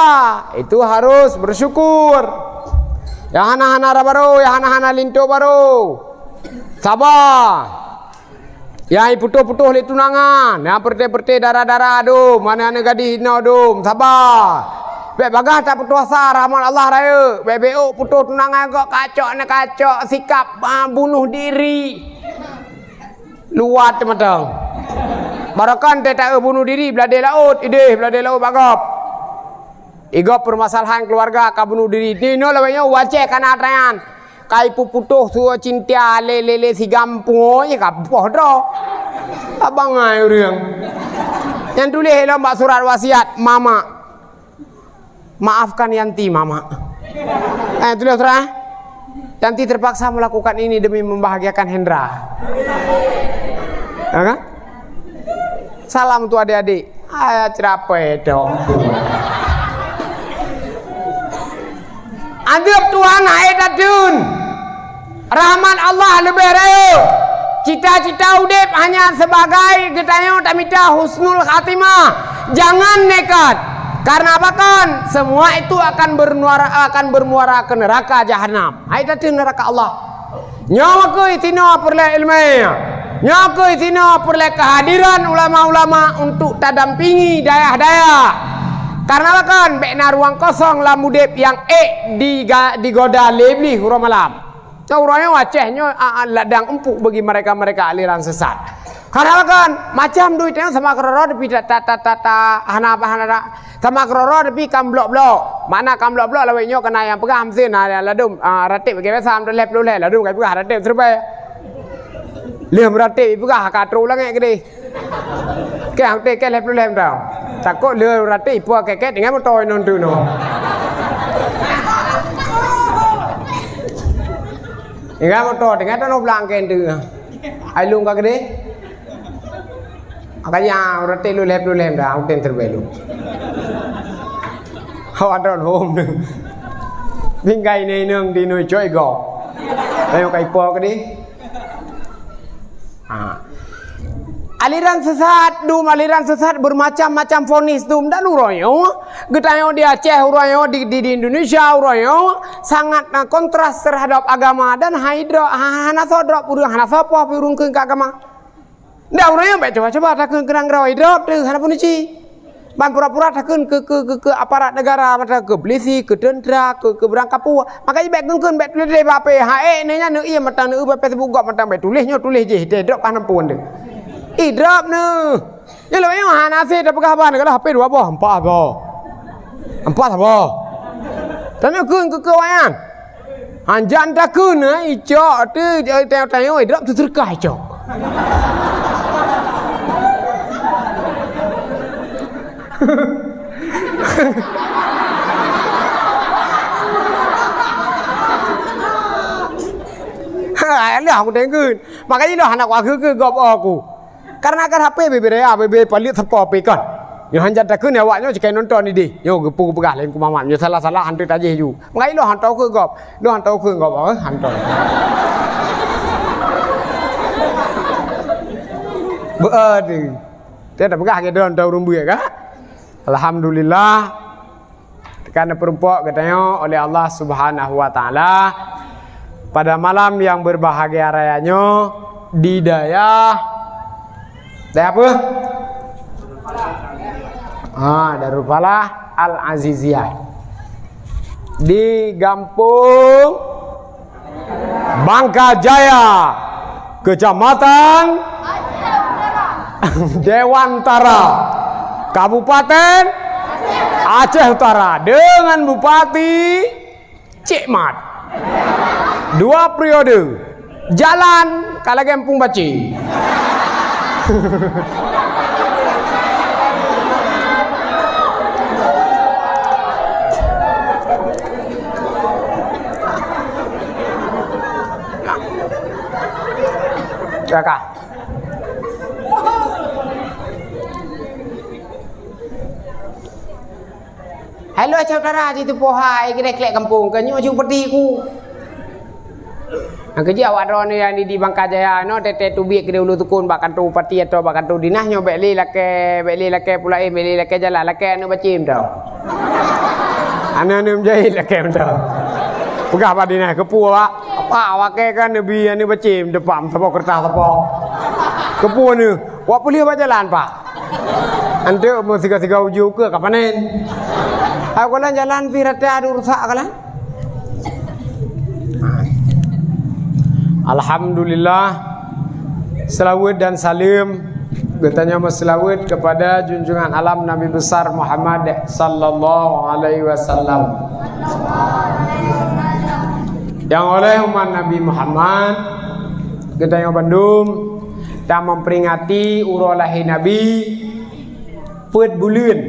itu harus bersyukur. Nyang hana-hana raba baro, nyang hana-hana linto baro, saba. Nyang putôh-putôh lé tunangan, nyang peureté-peureté dara-dara dum, aneuk-aneuk gadih inoe dum, saba. Bék bagaih taputôh asa rahmat Allah rayeuk, bék-bék putôh tunangan gob kacok na kacok sikap, ah, bunuh diri. Luwat mantong. Barokon teuh taeu bunuh diri, bladé laôt, idéh bladé laôt bak gob. Igob permasalahan keluarga ka bunuh diri. Ninoe lawét nyoe u Aceh ka na atra nyan. Ka ipuputôh suoh cinta lé, lé, lé si gampông, ya ka poh droe. Ka bangai ureueng. Nyang tuléh lom bak surat wasiat, "Mama, maafkan Yanti, Mama." Eh, tuléh surat. "Yanti terpaksa melakukan ini demi membahagiakan Hendra." Ya kan? Salam untuk adik-adik. Ayah cerapé dong. Adeup Tuhan hai tateun. Rahmat Allah leubeh rayeuk. Cita-cita udép hanya sebagai geutanyoe tamita husnul khatimah. Jangan nekat. Karena apa kan? Semua itu akan bermuara, akan bermuara ke neraka jahanam. Hai tateun neraka Allah. Nyoe keuh sinoe peureulée iéleumé. Nyoe keuh sinoe peureulée keuhadiran ulama-ulama untuk tadampingi dayah-dayah. Karena kan bék na ruang kosong lam udép nyang ék diga-, digoda lé Iblih uroe malam. Nyoe uroe nyoe Aceh nyoe, a, a, ladang empuk bagi mereka-mereka aliran sesat. Karena kan macam duit nyoe sama keureuroe tapi ta, ta, ta, ta, ta, hana apa, hana, hana. Sama keureuroe tapi kan blok-blok. Makna kan blok-blok lawét nyoe keunan nyang peugah meusén, ha, ladôm, ah, rateb bagi biasa, meudeh lhèe ploh lhèe, ladôm ka peugah rateb seureubai. Lheueh meuratéb ipeugah ka trok u langét keudeh. Keh, keh lhèe ploh lhèe meudeh. Takot lheueh meuratéb ipeugah kèk-kèk tinggai moto inong tu noh. Tinggai moto, tinggai tanoh blang kèk tu. Ai lôn ka keudeh. Makanya, ureueng teh luleh-luleh dah, ureueng teh terbelu. Awak dah hom tu. Tinggai ni inong di nui coy go. Ayo kai po ke di? Ha. Aliran sesat dum, aliran sesat bermacam-macam vonis dum. Dan uroyo, geutanyoe di Aceh, uroyo di, di, di Indonesia, uroyo sangat, eh, kontras terhadap agama dan hai drop, ha, hana so drop ureueng, hana so poh ureueng keu agama. Ndak, ureueng nyan bèk cuba-cuba takheun keu nanggroe idrop teuh hana peunuci. Ban pura-pura takheun keu, keu, keu, keu aparat negara, mata keu polisi, keu teuntera, keu, keu beurangkapeue. Maka jih bèk kheun-kheun, bèk tuléh bak H P. Ha, eh, nyan neu ié mantong neu bak Facebook gob mantong bèk tuléh nyoe, tuléh jih, idrop ka hana phôn teuh. Idrop neuh. Nyoe lôn nyoe hana sép tapeugah bah, neukalon H P dua boh, empat boh. Empat boh. Tanyoe kheun keu, keu awaknyan. Hanjan takheun, eh, icok tu, eh, tayong-tayong, eh, drop tu seudeukah icok. Ha, lheueh aku takheun. Makajih lôn hana kuakheun keu gob aku. Karena kan H P bebe raya, bebe palit sapo H P kan. Nyoe hanjan takheun awak nyoe sikai nonton idéh. Nyoe geupeu geupeugah laén kumamat. Nyoe salah-salah hantu tajih ju. Ngai lôn hantu keu gob. Lôn hantu keu gob, eh, hantu. Beuh, dia dah peugah ke dalam tahu rumbui ka? Alhamdulillah. Tekan peurumpok geutanyoe oleh Allah Subhanahu wa Taala pada malam yang berbahagia raya nyoe di dayah, dayah apa? Ha, Darul Falah Al Aziziyah. Di gampông Bangka Jaya, Kecamatan Dewantara, Kabupaten Aceh Utara, dengan Bupati Cik Mat. Dua periode. Jalan ka lagèe empung baci. Silakan. Halo, Aceh Utara, situ poha, eh, kira klek kampung, ke nyoe ju peti ku. Nyang keujeuet awak droeneuh nyang di, di Bangka Jaya nyoe, teuntèe teubiet keudéh u Lueng Sukon bak kantô bupati atawa bak kantô dinas nyoe, bèk lé lakèe, bèk lé lakèe pula, eh, bèk lé lakèe jalan, lakèe aneuk bacém teuh. Aneuk-aneuk meujahit lakèe mantong. Peugah bak dinas, keupeue, Pak? Pak, awak kèe kan neubi aneuk bacém, depan saboh keureutah saboh. Keupeue neuh? Wak peuleueh bak jalan, Pak. Anteuk meusigoe-sigoe ujeue ukeue ka panen. Hai, goh lom jalan pih rata adu rusak goh lom. Alhamdulillah. Selawat dan salam geutanyoe meuselawat kepada junjungan alam Nabi besar Muhammad sallallahu alaihi wasallam. Nyang oleh umat Nabi Muhammad, geutanyoe bandum ta memperingati uroe lahé Nabi peuet buleuen,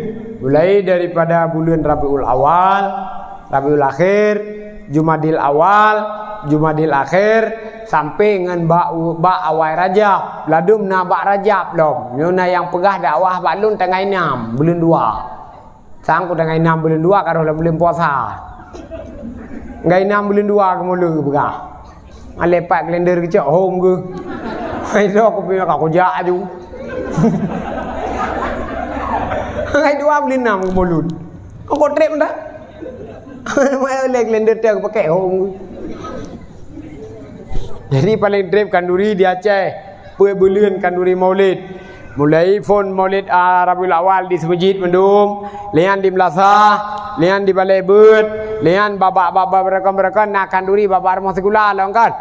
mulai daripada buleuen Rabiul Awal, Rabiul Akhir, Jumadil Awal, Jumadil Akhir, sampai ngon bak, bak awai Rajab. Ladum na bak Rajab lom. Nyoe na nyang peugah dakwah bak lôn tanggai nam buleuen dua. Sang ku tanggai nam buleuen dua ka roh lam buleuen puasa. Tanggai nam buleuen dua keu Maulud geupeugah. Alèh pat kalender geucok hom geuh. Hai, dok kupi ka kujak aju. Hai, dua buleuen nam keu Maulud. Kok trép dah? Mai lé kalender teuh pakèk hom geuh. Jadi paléng trép kanduri di Aceh. Peuet buleuen kanduri Maulid. Mulai phôn Maulid, a, Rabiul Awal di Seumeujied mandum, lian di meulasah, lian di balèe beuet, lian bak, bak, bak, bak beureukan-beureukan na kanduri bak, bak rumoh sikula lom kan.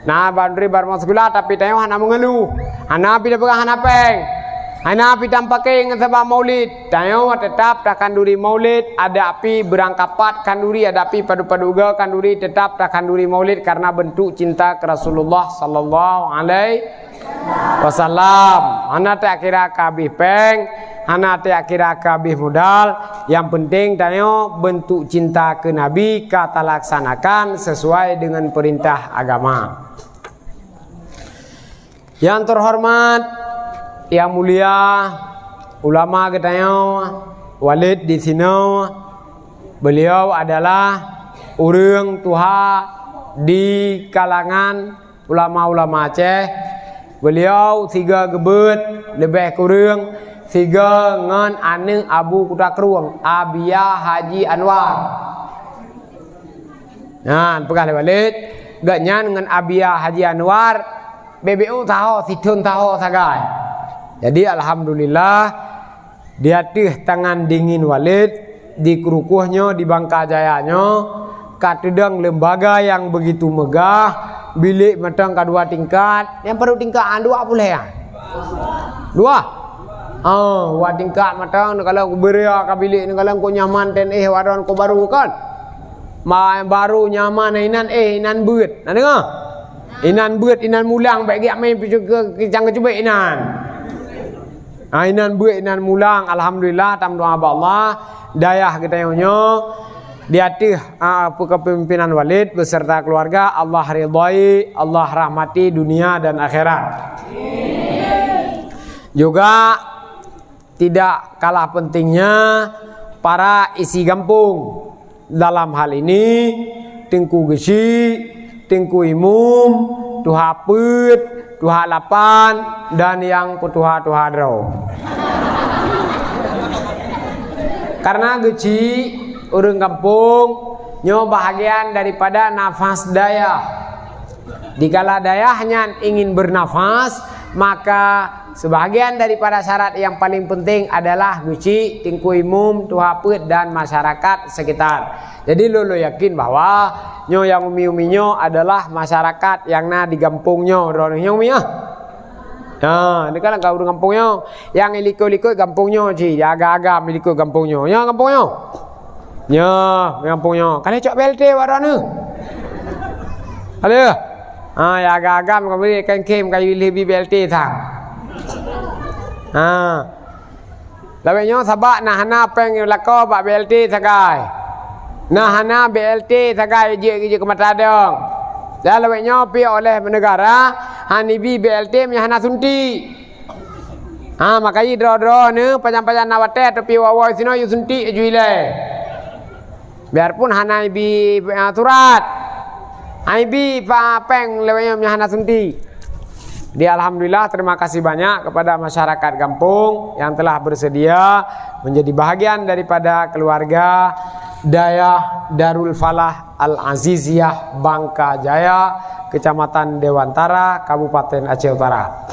Na kanduri bak rumoh sikula, tapi tanyoe hana meungeuluh. Hana pih tapeugah hana pèng. Hana pih tampakèe ngon sabab Maulid. Tanyoe teutap takanduri Maulid, adak pih beurangkapat kanduri, adak pih padub-padub goe kanduri, teutap takanduri Maulid karena beuntuk cinta keu Rasulullah sallallahu alaihi wasallam. Hana takira keu habéh pèng, hana takira keu habéh modal. Nyang peunteng tanyoe beuntuk cinta keu Nabi ka talaksanakan sesuai deungon peurintah agama. Nyang teuhoreumat, nyang mulia, ulama geutanyoe, Walid di sinoe, beliau adalah ureueng tuha di kalangan ulama-ulama Aceh. Beliau sigoe geubeuet leubeh kureueng sigoe ngon aneuk Abu Kuta Krueng, Abia Haji Anwar. Nyan peugah lé Walid, gobnyan ngon Abia Haji Anwar, B B O saho, sithon saho sagai. Jadi, alhamdulillah, di ateueh tangan dingin Walid, di Krukoh nyoe, di Bangka Jaya nyoe, ka teudong lembaga nyang begitu megah, bilék mantong ka dua tingkat, nyang padub tingkat, ah, dua ploh lhèe, ah. Dua. Oh, dua tingkat mantong, neukalon kubeuria ka bilék, neukalon ku nyaman ten, eh, wadon ku baru kan. Ma-, baru nyaman inan, eh, inan beuet. Na deungoe? Inan beuet, inan mulang, bèk giak main pi-, ke-, ke-, cang keucubit inan. Ha, inan beuet, inan mulang, alhamdulillah, tameudoa bak Allah. Dayah geutanyoe nyoe di ateueh, ha, kepemimpinan Walid beserta keluarga, Allah ridhai, Allah rahmati dunia dan akhirat. Juga tidak kalah pentingnya para isi gampông. Dalam hal ini, Teungku Geuchik, Teungku Imum, Tuha Peuet, Tuha Lapan, dan nyang peutuha-tuha droe. Karena Geuchik, ureueng gampông, nyoe bahagian daripada nafas dayah. Dikala dayah nyan ingin bernafas, maka sebahagian daripada syarat yang paling penting adalah Geuchik, Teungku Imum, Tuha Peuet, dan masyarakat sekitar. Jadi, lôn, lôn yakin bahwa nyoe nyang umi-umi nyoe adalah masyarakat nyang na di gampông nyoe. Droeneuh nyoe umi, ah? Nah, ini kan ka ureueng gampông nyoe. Nyang ilikot-likot gampông nyoe cit, agam-agam ilikot gampông nyoe. Nyoe gampông nyoe. Nyoe, gampông nyoe. Ka lheueh cok B L T awak droeneuh? Ka lheueh? Ha, ya agam-agam ka bri, kan khem ka lheueh bi B L T sang. Ha. Lawét nyoe sabab na hana péng lakoe bak B L T sagai. Na hana B L T sagai jeuet, jeuet keu mata dong. Dan lawét nyoe pih oleh negara han ibi B L T meunyo hana suntik. Ha, makajih droe-droe neuh pajan-pajan na watèe ateueh pih woe-woe sinoe yue suntik aju ilèe. Biarpun hana ibi, ah, surat. Aibi pa péng lewat nyoe hana suntik. Di alhamdulillah, terima kasih banyak kepada masyarakat gampông yang telah bersedia menjadi bahagian daripada keluarga Dayah Darul Falah Al Aziziyah Bangka Jaya, Kecamatan Dewantara, Kabupaten Aceh Utara.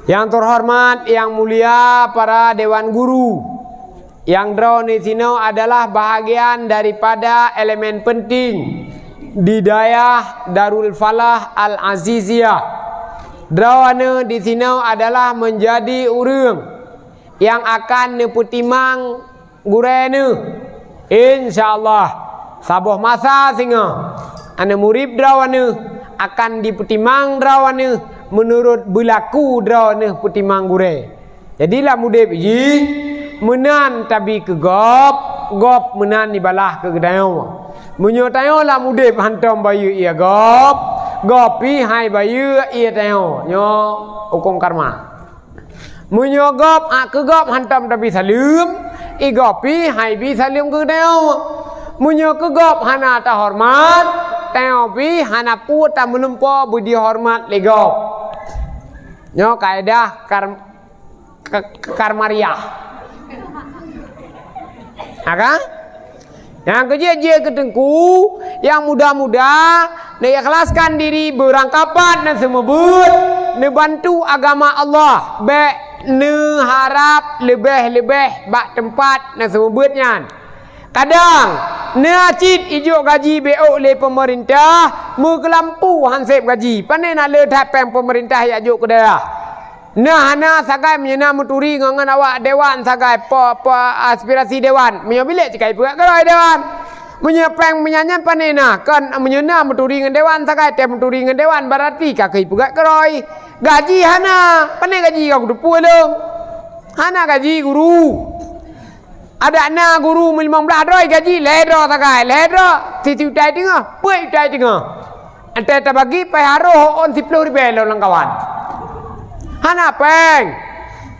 Yang terhormat, yang mulia para dewan guru, nyang droeneuh sinoe adalah bahagian daripada elemen penting di Dayah Darul Falah Al Aziziyah. Droeneuh di sinoe adalah menjadi ureuëng nyang akan neupeutimang gurée neuh. Insya Allah, saboh masa singoh, aneuk murit droeneuh akan dipeutimang droeneuh meunurot beulaku droeneuh peutimang gurée. Jadi lam udeb jih, meunan tabi keu gob, gob meunan ibalah keu geutanyoe. Meunyoe tanyoe lam udeb hantom bayeue ié gob, gob pih hai bayeue ié tanyoe. Nyoe huköm karma. Meunyoe gob, a, keu gob hantom tabi saleuem, i gob pih hai bi saleuem keu tanyoe. Meunyoe keu gob hana tahoreumat, tanyoe pih hana peue tameulumpo beujihoreumat lé gob. Nyoe kaedah kar-, ke-, karmariah. Ha kan? Nyang keujeuet jeuet keu teungku, nyang muda-muda, neuikhlaskan diri beurangkapat neuseumeubeuet, neubantu agama Allah, bék neuharab leubeh-leubeh bak teumpat neuseumeubeuet nyan. Kadang, na cit ijok gaji B O lé peumeurintah, meukeulampu hanseb gaji. Pane na le that péng peumeurintah jak jok keu dayah. Na hana sagai meunyoe na meuturi ngon, ngon awak dewan sagai pe-, pe-, aspirasi dewan. Meunyoe bilek cit ka ipeugét keurôi dewan. Meunyoe péng meunyan nyan pane na, kon meunyoe na meuturi ngon dewan sagai, teuh meuturi ngon dewan, berarti ka keu ipeugét keurôi. Gaji hana, pane gaji ka kuteupue lôn. Hana gaji guru. Adak na guru meulimong blaih droe gaji, lhée droe sagai, lhée droe, sijuta teungoh, peuet juta teungoh. Enteuk tabagi pai harôh ôn siplôh ribée lom lam kawan. Hana péng.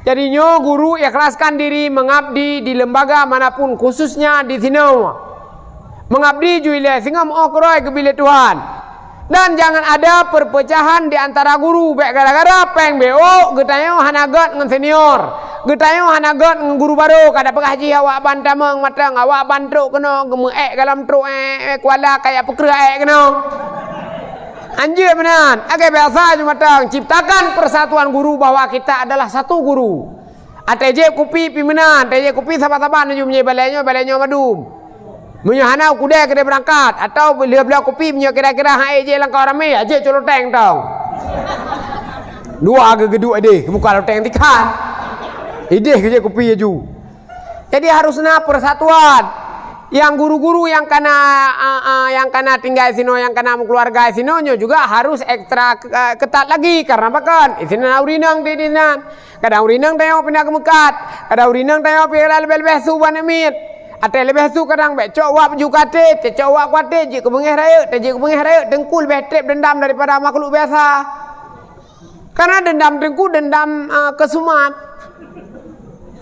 Jadi nyoe guru ikhlaskan diri mengabdi di lembaga manapun, khususnya di sinoe. Mengabdi ju ilée singoh meu'oh keurôi geubri lé Tuhan. Dan jangan ada perpecahan di antara guru, bék gara-gara péng B O geutanyoe hana gét ngon senior, geutanyoe hana gét ngon guru barô, ka tapeugah jih awak ban tamong mantong, awak ban trok keunoe, geumeuék gohlom trok, ék, ék, kuala kajak peukreueh ék keunoe. Hanjeuet meunan, lagée biasa ju mantong, ciptakan persatuan guru bahwa kita adalah satu guru. Até jieb kupi pih meunan, até jieb kupi saban-saban ju meunyoe balée nyoe, balée nyoe mandum. Meunyoe hana u keudée keudeh beurangkat, atawa lheueh bloe kupi meunyoe kira-kira han ék jieb lam kawan ramé, ya jieb cok loteng tong. Dua geuduek ideh, bukan loteng tikan. Ideh keu jieb kupi laju. Jadi harus na persatuan. Nyang guru-guru nyang kana, a, a, nyang kana tinggai sinoe, nyang kana meukeuluwarga sinoe, nyoe juga harus ekstra, a, ketat lagi. Karena pakon? Di sinoe na ureueng inong di, di nan. Kadang ureueng inong tanyoe pih na geumeukat, kadang ureueng inong tanyoe pih na leubeh-leubeh su ban aneuk miet. Até leubeh su kadang bék cok wak baju katé, tacok wak kuaté, jeuet keu beungéh rayeuk, tajeuet keu beungéh rayeuk, teungku leubeh treb dendam daripada makhluk biasa. Karena dendam teungku dendam, eh, keusumat.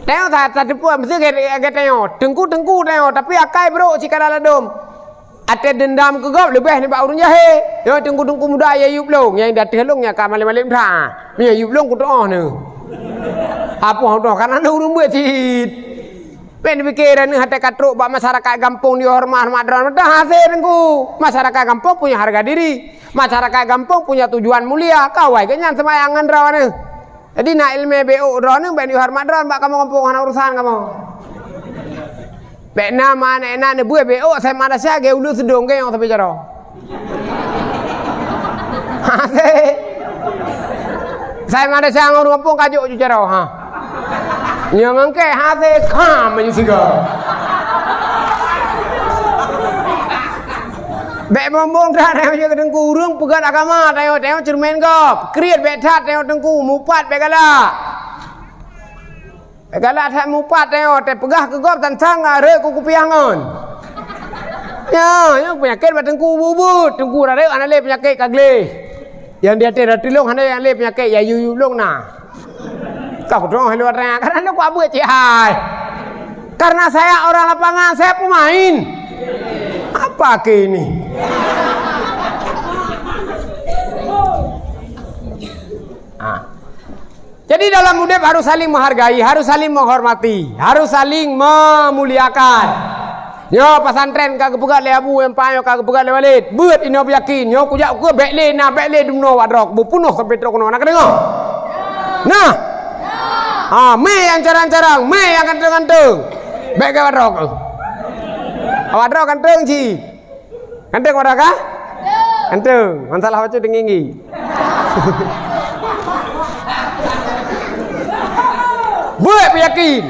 Tanyoe ta-, tateupeue meusti gét, gét tanyoe. Teungku, teungku tanyoe, tapi akai brok sikada ladôm. Até dendam keu gob leubeh nibak ureueng jahé. Nyoe teungku-teungku muda ya yup lôn, nyang di ateueh lôn nyang ka malém-malém that. Meunyoe yup lôn kutoh neuh. Apoh toh, karena na ureueng buet cit. Bék neupike neuh até ka trok bak masyarakat gampông di horeumat-horeumat droe mantong hasé teungku. Masyarakat gampông punya harga diri. Masyarakat gampông punya tujuan mulia. Kawai geuh nyan seumayang ngon droe neuh. Jadi na ileumé B O droeneuh, bék neuhoreumat droe bak kamoe gampông, hana urusan kamoe. Bék na ma-, na, na neubuet B O, sai madrasah geuh uleue seudong geuh nyang sabe jaroe. Hasé. Sai madrasah ngon ureueng gampông ka jok ju jaroe, ha. Nyang angkée hasé, ka maju siga. Bék bumbong that, tanyoe jeuet keu teungku ureueng peugét agama, tanyoe, tanyoe ceureumen gob. Kriet bék that, tanyoe teungku mupat bék galak. Bék galak that mupat, tanyoe teupeugah keu gob tantang rhot keu kupiah ngon. Nyoe, nyoe peunyakét bak teungku ubit-ubit, teungku rhot hana lé peunyakét ka gleh. Nyang di ateueh rhot lôn hana nyang lé peunyakét, ya yup-yup lôn na. Ka kutroh lewat raya, karena ku abeuet cit hai. Karena saya orang lapangan, saya pemain. Apa ke ini? Jadi dalam udeb harus saling menghargai, harus saling menghormati, harus saling memuliakan. Nyoe pesantren ka geupeugah lé Abu, nyang paih nyoe ka geupeugah lé Walid. Beuet inoe beuyakin, nyoe kujak ukeue bék lé na, bék lé dumnoe awak droe, beupeunoh sampoe trok keunoe. Na kadeungoe? Nah. Ha, mé nyang carang-carang, mé nyang ganteng-ganteng. Bék keu awak droe. Awak droe ganteng cit. Ganteng awak droe ka? Ganteng. Masalah bacut teunggi-nggi. Beuet beuyakin.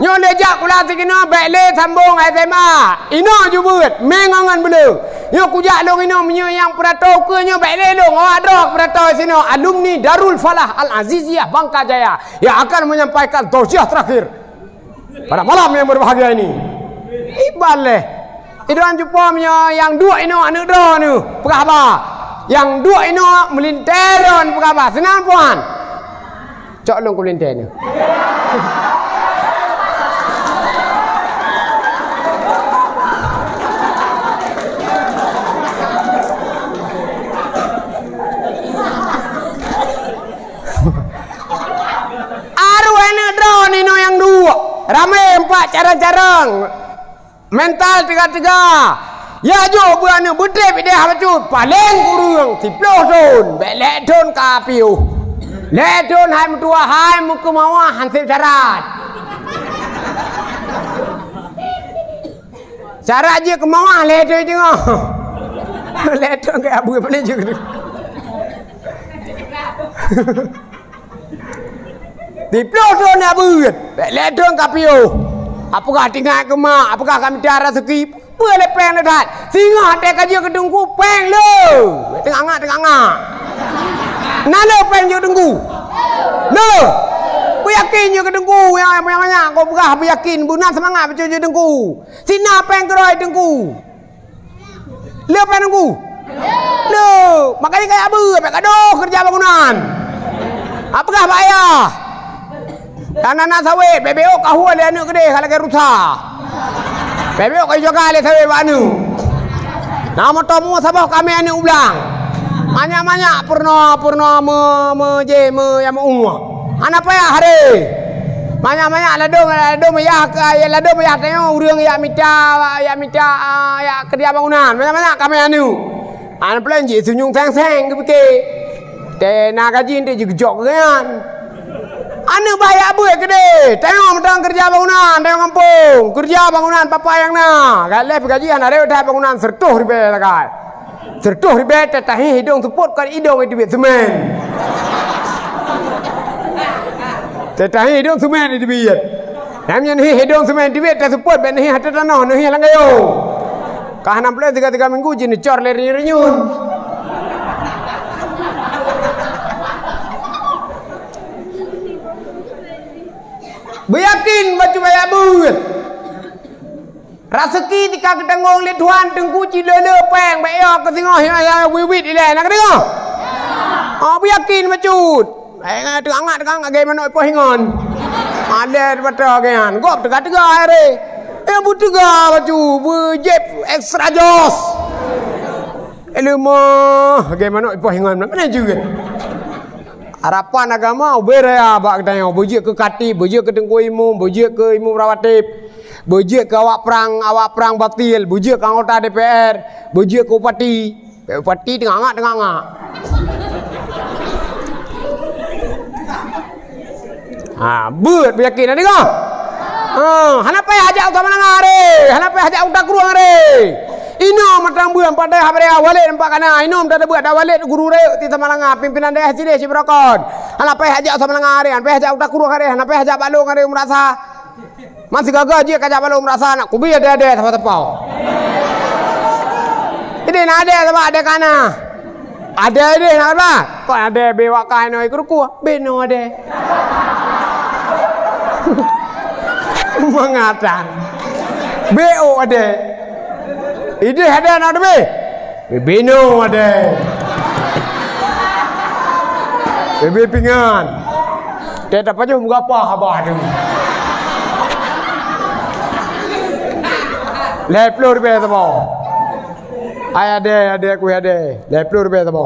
Nyoe lé jak kula sikinoe bék lé sambong S M A. Inoe ju beuet, mé ngon ngon beuleu. Nyoe kujak lôn inoe meunyoe nyang peurato ukeue nyoe bék lé lôn, awak droe peurato sinoe, alumni Darul Falah Al Aziziyah Bangka Jaya yang akan menyampaikan tausiah terakhir pada malam yang berbahagia ini. Iban lé. Idong cupo meunyoe nyang duek inoe aneuk droeneuh peugah haba. Nyang duek inoe meulintèe droeneuh peugah haba. Sinan puan. Cok lôn keu lintèe nyoe. Arwah aneuk droeneuh nyang duek, ramé empat carang-carang. Mental teuga-teuga. Ya jok beuaneuk beutrép idéh bacut, paleng kureueng siplôh thon, bék lhèe thon ka piôh. Lhèe thon hai meutuah hai meukeumawah han sép syarat. Syarat jeuet keumawah lhèe thon teungoh. Lhèe thon ka abui paleng jeuet. Siplôh thon na beuet, bék lhèe thon ka piôh. Apakah teuingat keu mak, apakah ka mita raseuki, peue lé péng le that. Singoh até ka jeuet keu teungku, péng le. Teungangak, teungangak. Na le péng jeuet teungku? Le. Beuyakin jeuet keu teungku, nyang manyak-manyak kau peugah beuyakin, beunan seumangat bacut jeuet teungku. Sina péng keurôi teungku. Le péng teungku? Le. Makajih kajak beuet, bék gadoh keureuja bangunan. Apeugah bak ayah. Kana na sawét, bék-bék ôk kahue lé aneuk keudéh ka lagèe rusa. Bék-bék ôk kayu jaga lé sawét bak aneuk. Na moto muwoe saboh kamé aneuk u blang. Manyak-manyak peurunoe, peurunoe me, me, jé, me, ya, meu'ue. Hana payah haré. Manyak-manyak ladôm, ladôm yah, ladôm yah tanyoe ureueng yak mita, yak mita, yak keureuja bangunan. Manyak-manyak kamé aneuk. Hana peulén jih sunyueng seng-seng geupike. Tée na gaji enteuk jigeujok keu nyan. Aneuk bah yak beuet keudéh. Tanyoe mantong keureuja bangunan, tanyoe gampông. Keureuja bangunan papa nyang na. Galeh peugaji hana rhot that bangunan seureutôh ribèe sagai. Seureutôh ribèe tatahi hidông seupôt kon idông iteubiet seumén. Tatahi hidông seumén iteubiet. Nyang nyan hi hidông seumén iteubiet taseupôt bèk neuhi ateueh tanoh, neuhi lam gayông. Ka hana plôh tiga-tiga minggu jih neucor lé renyun-renyun. Beuyakin bacut baya beuet. Raseuki tika geutanggong lé Tuhan teungku ci le-le péng, bék yo keu singoh ya, ya, wiwit ilée, na kadeungoe? Oh, beuyakin bacut. Eh, teuangat-teuangat lagée manok ipoh ingon. Ada mata geuh nyan. Gob teuga-teuga re. Eh, beuteuga bacut, beujép extra jos. Ileumoh lagée manok ipoh ingon. Mana jeuet? Harapan agama ubé raya bak geutanyoe, beujeuet keu khatib, beujeuet keu teungku imum, beujeuet keu imum rawatib, beujeuet keu awak prang, awak prang batil, beujeuet keu anggota D P R, beujeuet keu bupati. Bupati teungangak-teungangak. Ha, beuet beuyakin na deungoe. Ha, hana payah jak u Samalanga re, hana payah jak u Takruang re. Inoe mantong beuet padahai Walid nampak kana. Inoe mantong beuet ada Walid guru re di Samalanga, pimpinan daerah sideh sibeurokon. Hana payah jak u Samalanga re, hana payah jak u Takruang re, hana payah jak Balong re, Umrasa. Man sigaga jih ka jak Balong Umrasa nak kubi ada-ada sapa-sapa. Jadi nak ada sapa ada kana. Ada deh nak ba. Kon ada bewak kai noi keurukua. Beno ada. Mengatan. Beo ada. Ideh ada nak demi. Beno ada. Bebe pingan. Teh tapajoh mengapa haba tu. Leh puluh ribèe sama. Ai ade, ade aku ade. Leh puluh ribèe sama.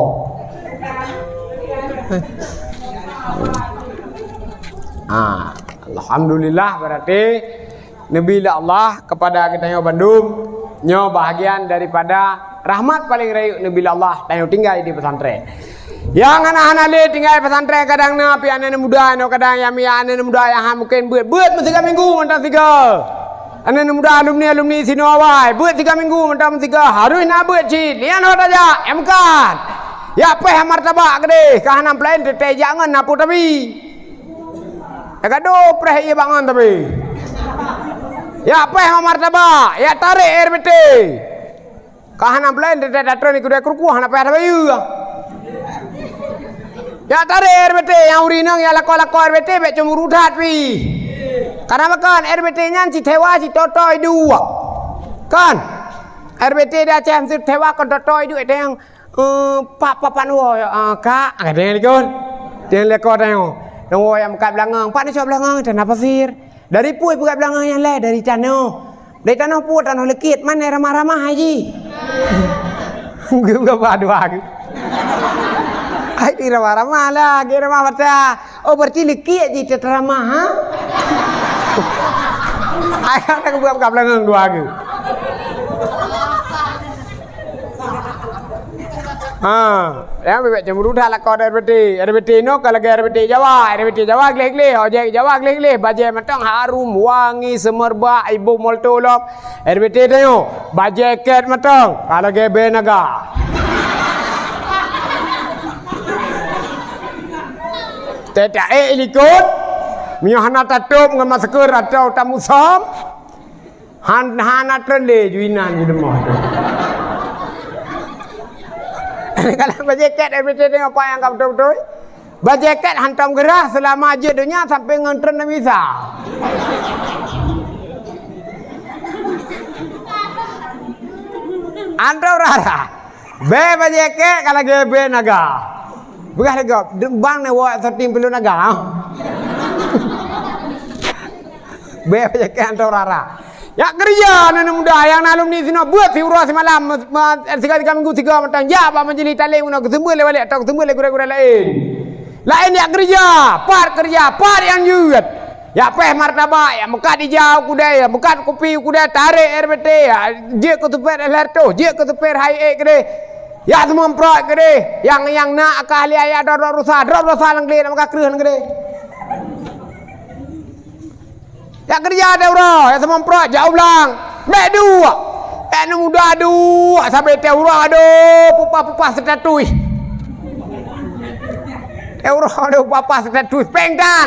Ha, alhamdulillah, berarti neubi lé Allah kepada geutanyoe bandum. Nyoe bahagian daripada rahmat paling rayeuk neubi lé Allah tanyoe tinggai di pesantren. Nyang hana-hana lé tinggai pesantren kadang na, pi aneuk muda nyoe kadang nyang miyak aneuk muda nyang han mungken beuet, beuet meusiga minggu mantong siga. Aneuk muda alumni-alumni sinoe awai, beuet siga minggu mantong siga, harus na beuet cit. Lian hot aja, nyang bukan. Yak peh martabak keudeh, ka hana peulaén teutai jak ngon na peue tabi. Yak gadoh preh ié bangon tabi. Yak peh martabak, yak tarek R B T. Ka hana peulaén teutai datang di keudai keurukuk hana payah tabayeue. Yak tarek R B T nyang ureueng inong yak lakoe-lakoe R B T bèk cemburu that pi. Karena makon R B T nyan si thewa si totoi dua. Kan? R B T di Aceh meusti thewa kon totoi dua teng, eh, pak papan wo, eh, kak, kata yang likot. Teng lekot teng. Teng wo yang buka belangong, pak ni cok belangong, tena pasir. Dari pue buka belangong yang lain, dari tanoh. Dari tanoh pue, tanoh lekit, mana ramah-ramah haji? Geuba dua geu. Ai di ramah-ramah lah, geu ramah mata. Oh, berarti lekit ji teramah, ha? Ai, ada buka-buka belangong dua geu. Ha, ya, bebek cemburu dah lakoe R B T. R B T nyoe ka lagèe R B T Jawa. R B T Jawa gleh-gleh, ojek Jawa gleh-gleh, bajèe mantong harum, wangi, seumerbak, iboh molto lom. R B T tanyoe, bajèe kèt mantong, ka lagèe bèe naga. Teutak ék likot, meunyoe hana tatôb ngon masker atau tamusam, Han, hana treun lé ju inan ju deungoh tu. Kalau bajèe kèt, eh, beutôi tengok apa nyang ka beutôi-beutôi. Bajèe kèt hantom geurah seulama jeuet donya sampoe ngon treun Nabi Isa. Hantom rara. Bèe bajèe kèt ka lagèe bèe naga. Peugah lé gob, bang na woe syuting pilu naga. Bèe bajèe kèt hantom rara. Yak keureuja aneuk muda nyang na alumni sinoe beuet siuroe simalam, me-, me-, siga-siga minggu siga mantong jak bak majelis taklim keunoe geuseumeubeuet lé walek atau geuseumeubeuet lé gurèe-gurèe laén. Laén yak keureuja, pat keureuja, pat nyang jeuet. Yak pèh martabak, yak meukat ija u keudè, yak meukat kupi u keudè, tarek R B T, yak jeuet keu supet L R toh, jeuet keu supet Hai ék keudeh. Yak seumomprot keudeh, nyang, nyang na ka ahli ayat droe-droe rusa, droe rusa lam glé, nak meukat kreueh lam glé. Yak keureuja teuh uroe, yak seumomprot, jak u blang. Bèk duek. Bèk aneuk muda duek, sabé teuh uroe adoh pupah-pupah status. Teuh uroe adoh pupah-pupah status, péng tan.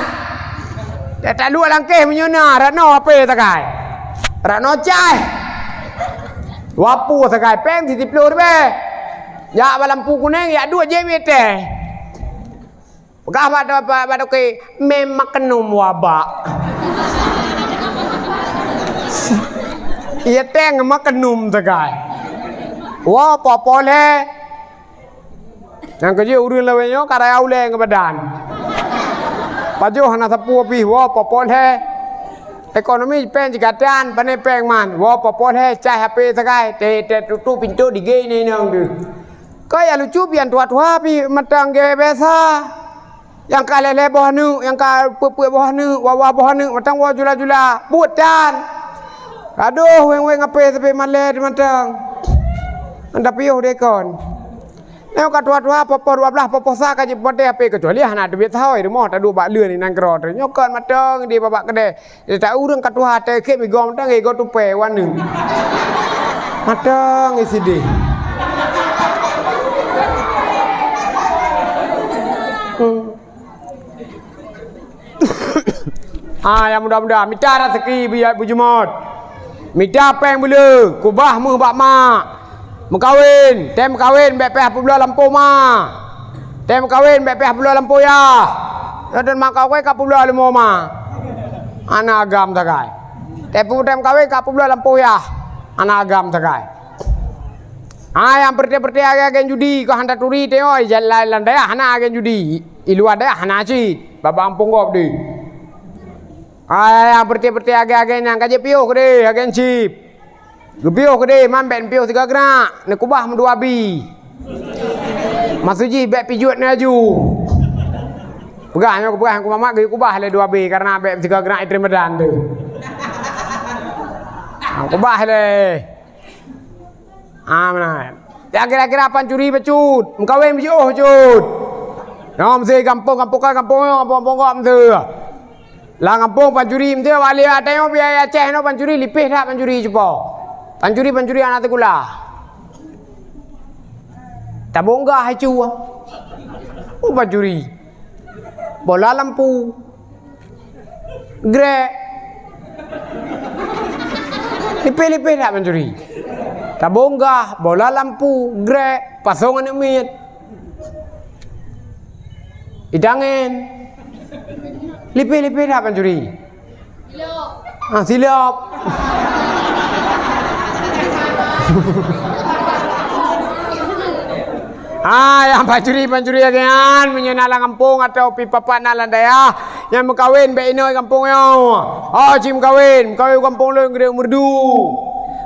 Dak taluek langkéh meunyoe na, rot noe H P sagai. Rot noe cai. Wapu sagai, péng siploh ribèe. Jak bak lampu kuneng, yak duek jép ié teh. Peugah bak, bak, bak, bak toke, "Mé maknum wabak." Ié teng maknum sagai. Woe, poh-poh lhèe. Nyang keujeuet ureueng lawét nyoe ka raya ulèe ngon badan. Pajoh hana sapeue pih, woe, poh-poh lhèe. Ekonomi péng jigatan, pané péng man. Woe, poh-poh lhèe, cai H P sagai. Teuh, teuh tutup pintoe digé inong deuh. Ka nyang lucu pian tuha-tuha pih mantong gèt biasa. Nyang ka lhèe-lhèe boh aneuk, nyang ka peuet-peuet boh aneuk, wa-wa boh aneuk, mantong woe jula-jula, buet tan. Adoh, weng-weng H P sabé malèe mantong. Anda piôh deh kon. Nyoe ka tuha-tuha, poh-poh dua blah, poh-poh sa ka jipatéh H P, keucuali hana teubiet sahôi rumoh taduek bak leuen inan keudroe teuh. Nyoe kon mantong di babah keudè. Ita ureueng ka tuha teuh kèe migom tang igo tupè waneuk. Mantong isideh. Hmm. Ah, nyang muda-muda, mita raseuki beu-, beujeuet. Mita péng beuleu, kubah meuh bak mak. Meukawen, tém meukawen bèk payah peubloe lampôh ma. Tém meukawen bèk payah peubloe lampôh yah. Nyoe teuma meukawen ka peubloe leumo ma. Hana agam sagai. Tém pu-, tém meukawen ka peubloe lampôh yah. Hana agam sagai. Ah, nyang peureté-peureté agen-agen judi, keu han taturi teuh, oi, lam, lam dayah hana agen judi. I luwa dayah hana cit. Bak gampông gob deh. Ah, nyang peureté-peureté agen-agen nyan ka jipiôh keudeh, agen chip. Geupiôh keudeh, man bèk neupiôh sigoe grak, neukubah meudua bi. Maksud jih bèk pijuet neuaju. Peugah nyoe, peugah nyang kumamat geuyue kubah lé dua B karena bék sigoe geunak item badan tu. Ha, kubah lé. Ah, meunan. Ya kira-kira pancuri bacut, meukawen bacut. Nyoe meusi gampông, gampông kan gampông nyoe, gampông-gampông kok meusi. Lam gampông pancuri meusi, wali ateueh nyoe biaya Aceh nyoe pancuri lipéh that pancuri cupo. Pancuri-pancuri aneuk sikula. Tabong gah hai cu. Oh pancuri. Bola lampu. Grek. Lipéh-lipéh that pancuri. Tabong gah, bola lampu, grek, pasong aneuk miet. Idangen. Lipéh-lipéh that pancuri. Ah, silop. Ah, nyang pancuri-pancuri lagèe nyan, meunyoe na lam gampông atau pi papat na lam dayah, nyang meukawen bèk inoe gampông nyoe. Oh, cit meukawen, meukawen gampông lôn keudéh Meureudu.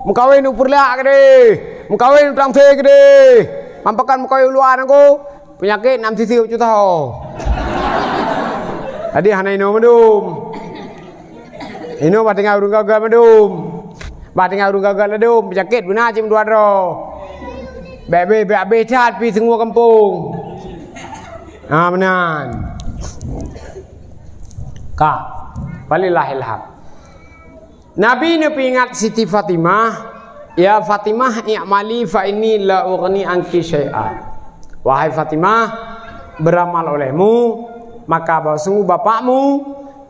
Meukawen u Peureulak keudéh. Meukawen u Tangse keudéh. Mampakan meukawen u luwa nangku. Peunyakét nam sisi ucut taho. Jadi hana inoe mandum. Inoe bah tinggai ureueng gagal mandum. Bah tinggai ureueng gagal ladum, peunyakét beuna cit mandua droe. Bèk abéh, bèk abéh that pi singoh gampông. Ha, meunan. Ka. Falillahil hamd. Nabi neupeuingat Siti Fatimah, "Ya Fatimah, i'mali fa inni la ughni anki syai'a." Wahai Fatimah, beramal olehmu, maka bahwasanya bapakmu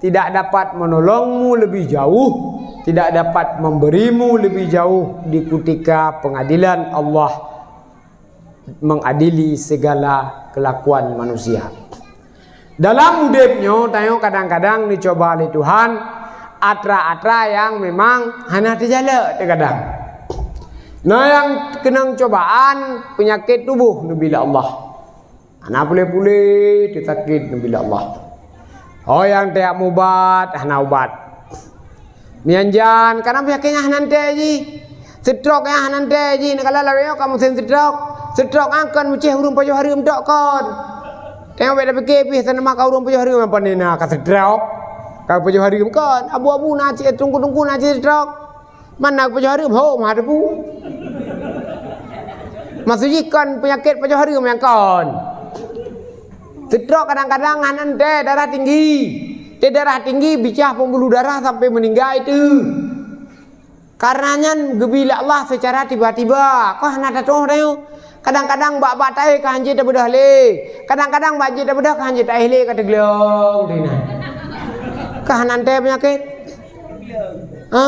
tidak dapat menolongmu lebih jauh, tidak dapat memberimu lebih jauh di kutika pengadilan Allah mengadili segala kelakuan manusia. Dalam udép nyoe, tanyoe kadang-kadang neucuba lé Tuhan atra-atra nyang memang hana teujalak teugadang. Na nyang keunong cobaan peunyakét tuboh neubi lé Allah. Hana puléh-puléh, teusakét neubi lé Allah. Oh nyang tajak mubat, hana ubat. Mianjan, kadang peunyakét nyan hana teuntèe jih. Stroke nyan hana teuntèe jih, neukalon lawét nyoe ka musém stroke. Stroke nyan kon meucéh ureueng pajoh hareuem tok kon. Tengok bèk tapike pih teuneuma ka ureueng pajoh hareuem nyan pane na ka stroke. Ka pajoh hareuem kon, abu-abu na cit, teungku-teungku na cit stroke. Man na pajoh hareuem, ho meuhat teupeu. Maksud jih kon peunyakét pajoh hareuem nyang kon. Stroke kadang-kadang hana teuntèe darah tinggi. Teuntèe darah tinggi, bicah pembuluh darah sampai meninggai teuh. Karena nyan geubi lé Allah secara tiba-tiba. Kah hana tatuoh tanyoe. Kadang-kadang bak-bak taéh ka hanjeuet tabeudôh lé. Kadang-kadang bak jeuet tabeudôh ka hanjeuet taéh lé ka teuglong. Ka hana teuntèe peunyakét. Ha?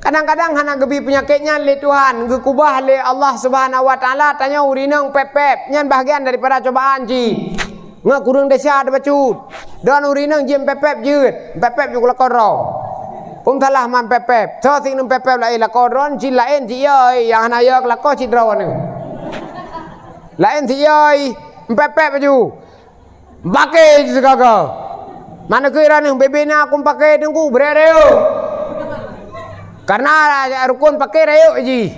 Kadang-kadang hana geubi peunyakét nyan lé Tuhan, geukubah lé Allah Subhanahu wa Taala, tanyoe ureueng inong pép-pép. Nyan bahagian daripada cobaan cit. Ngon kureueng desya teuh bacut. Droeneuh ureueng inong jeuet pép-pép jeuet, pép-pép jeuet keu lakoe droe. Peue salah man pép-pép? Soe sit ngon pép-pép laén lakoe droeneuh, cit laén sit yôi, nyang hana yôi keu lakoe cit droeneuh. Laén sit yôi, pép-pép laju. Paké jih sigaga. Mana kira nih bebe na aku paké tunggu beri rayu. Karena rukun paké rayu jih.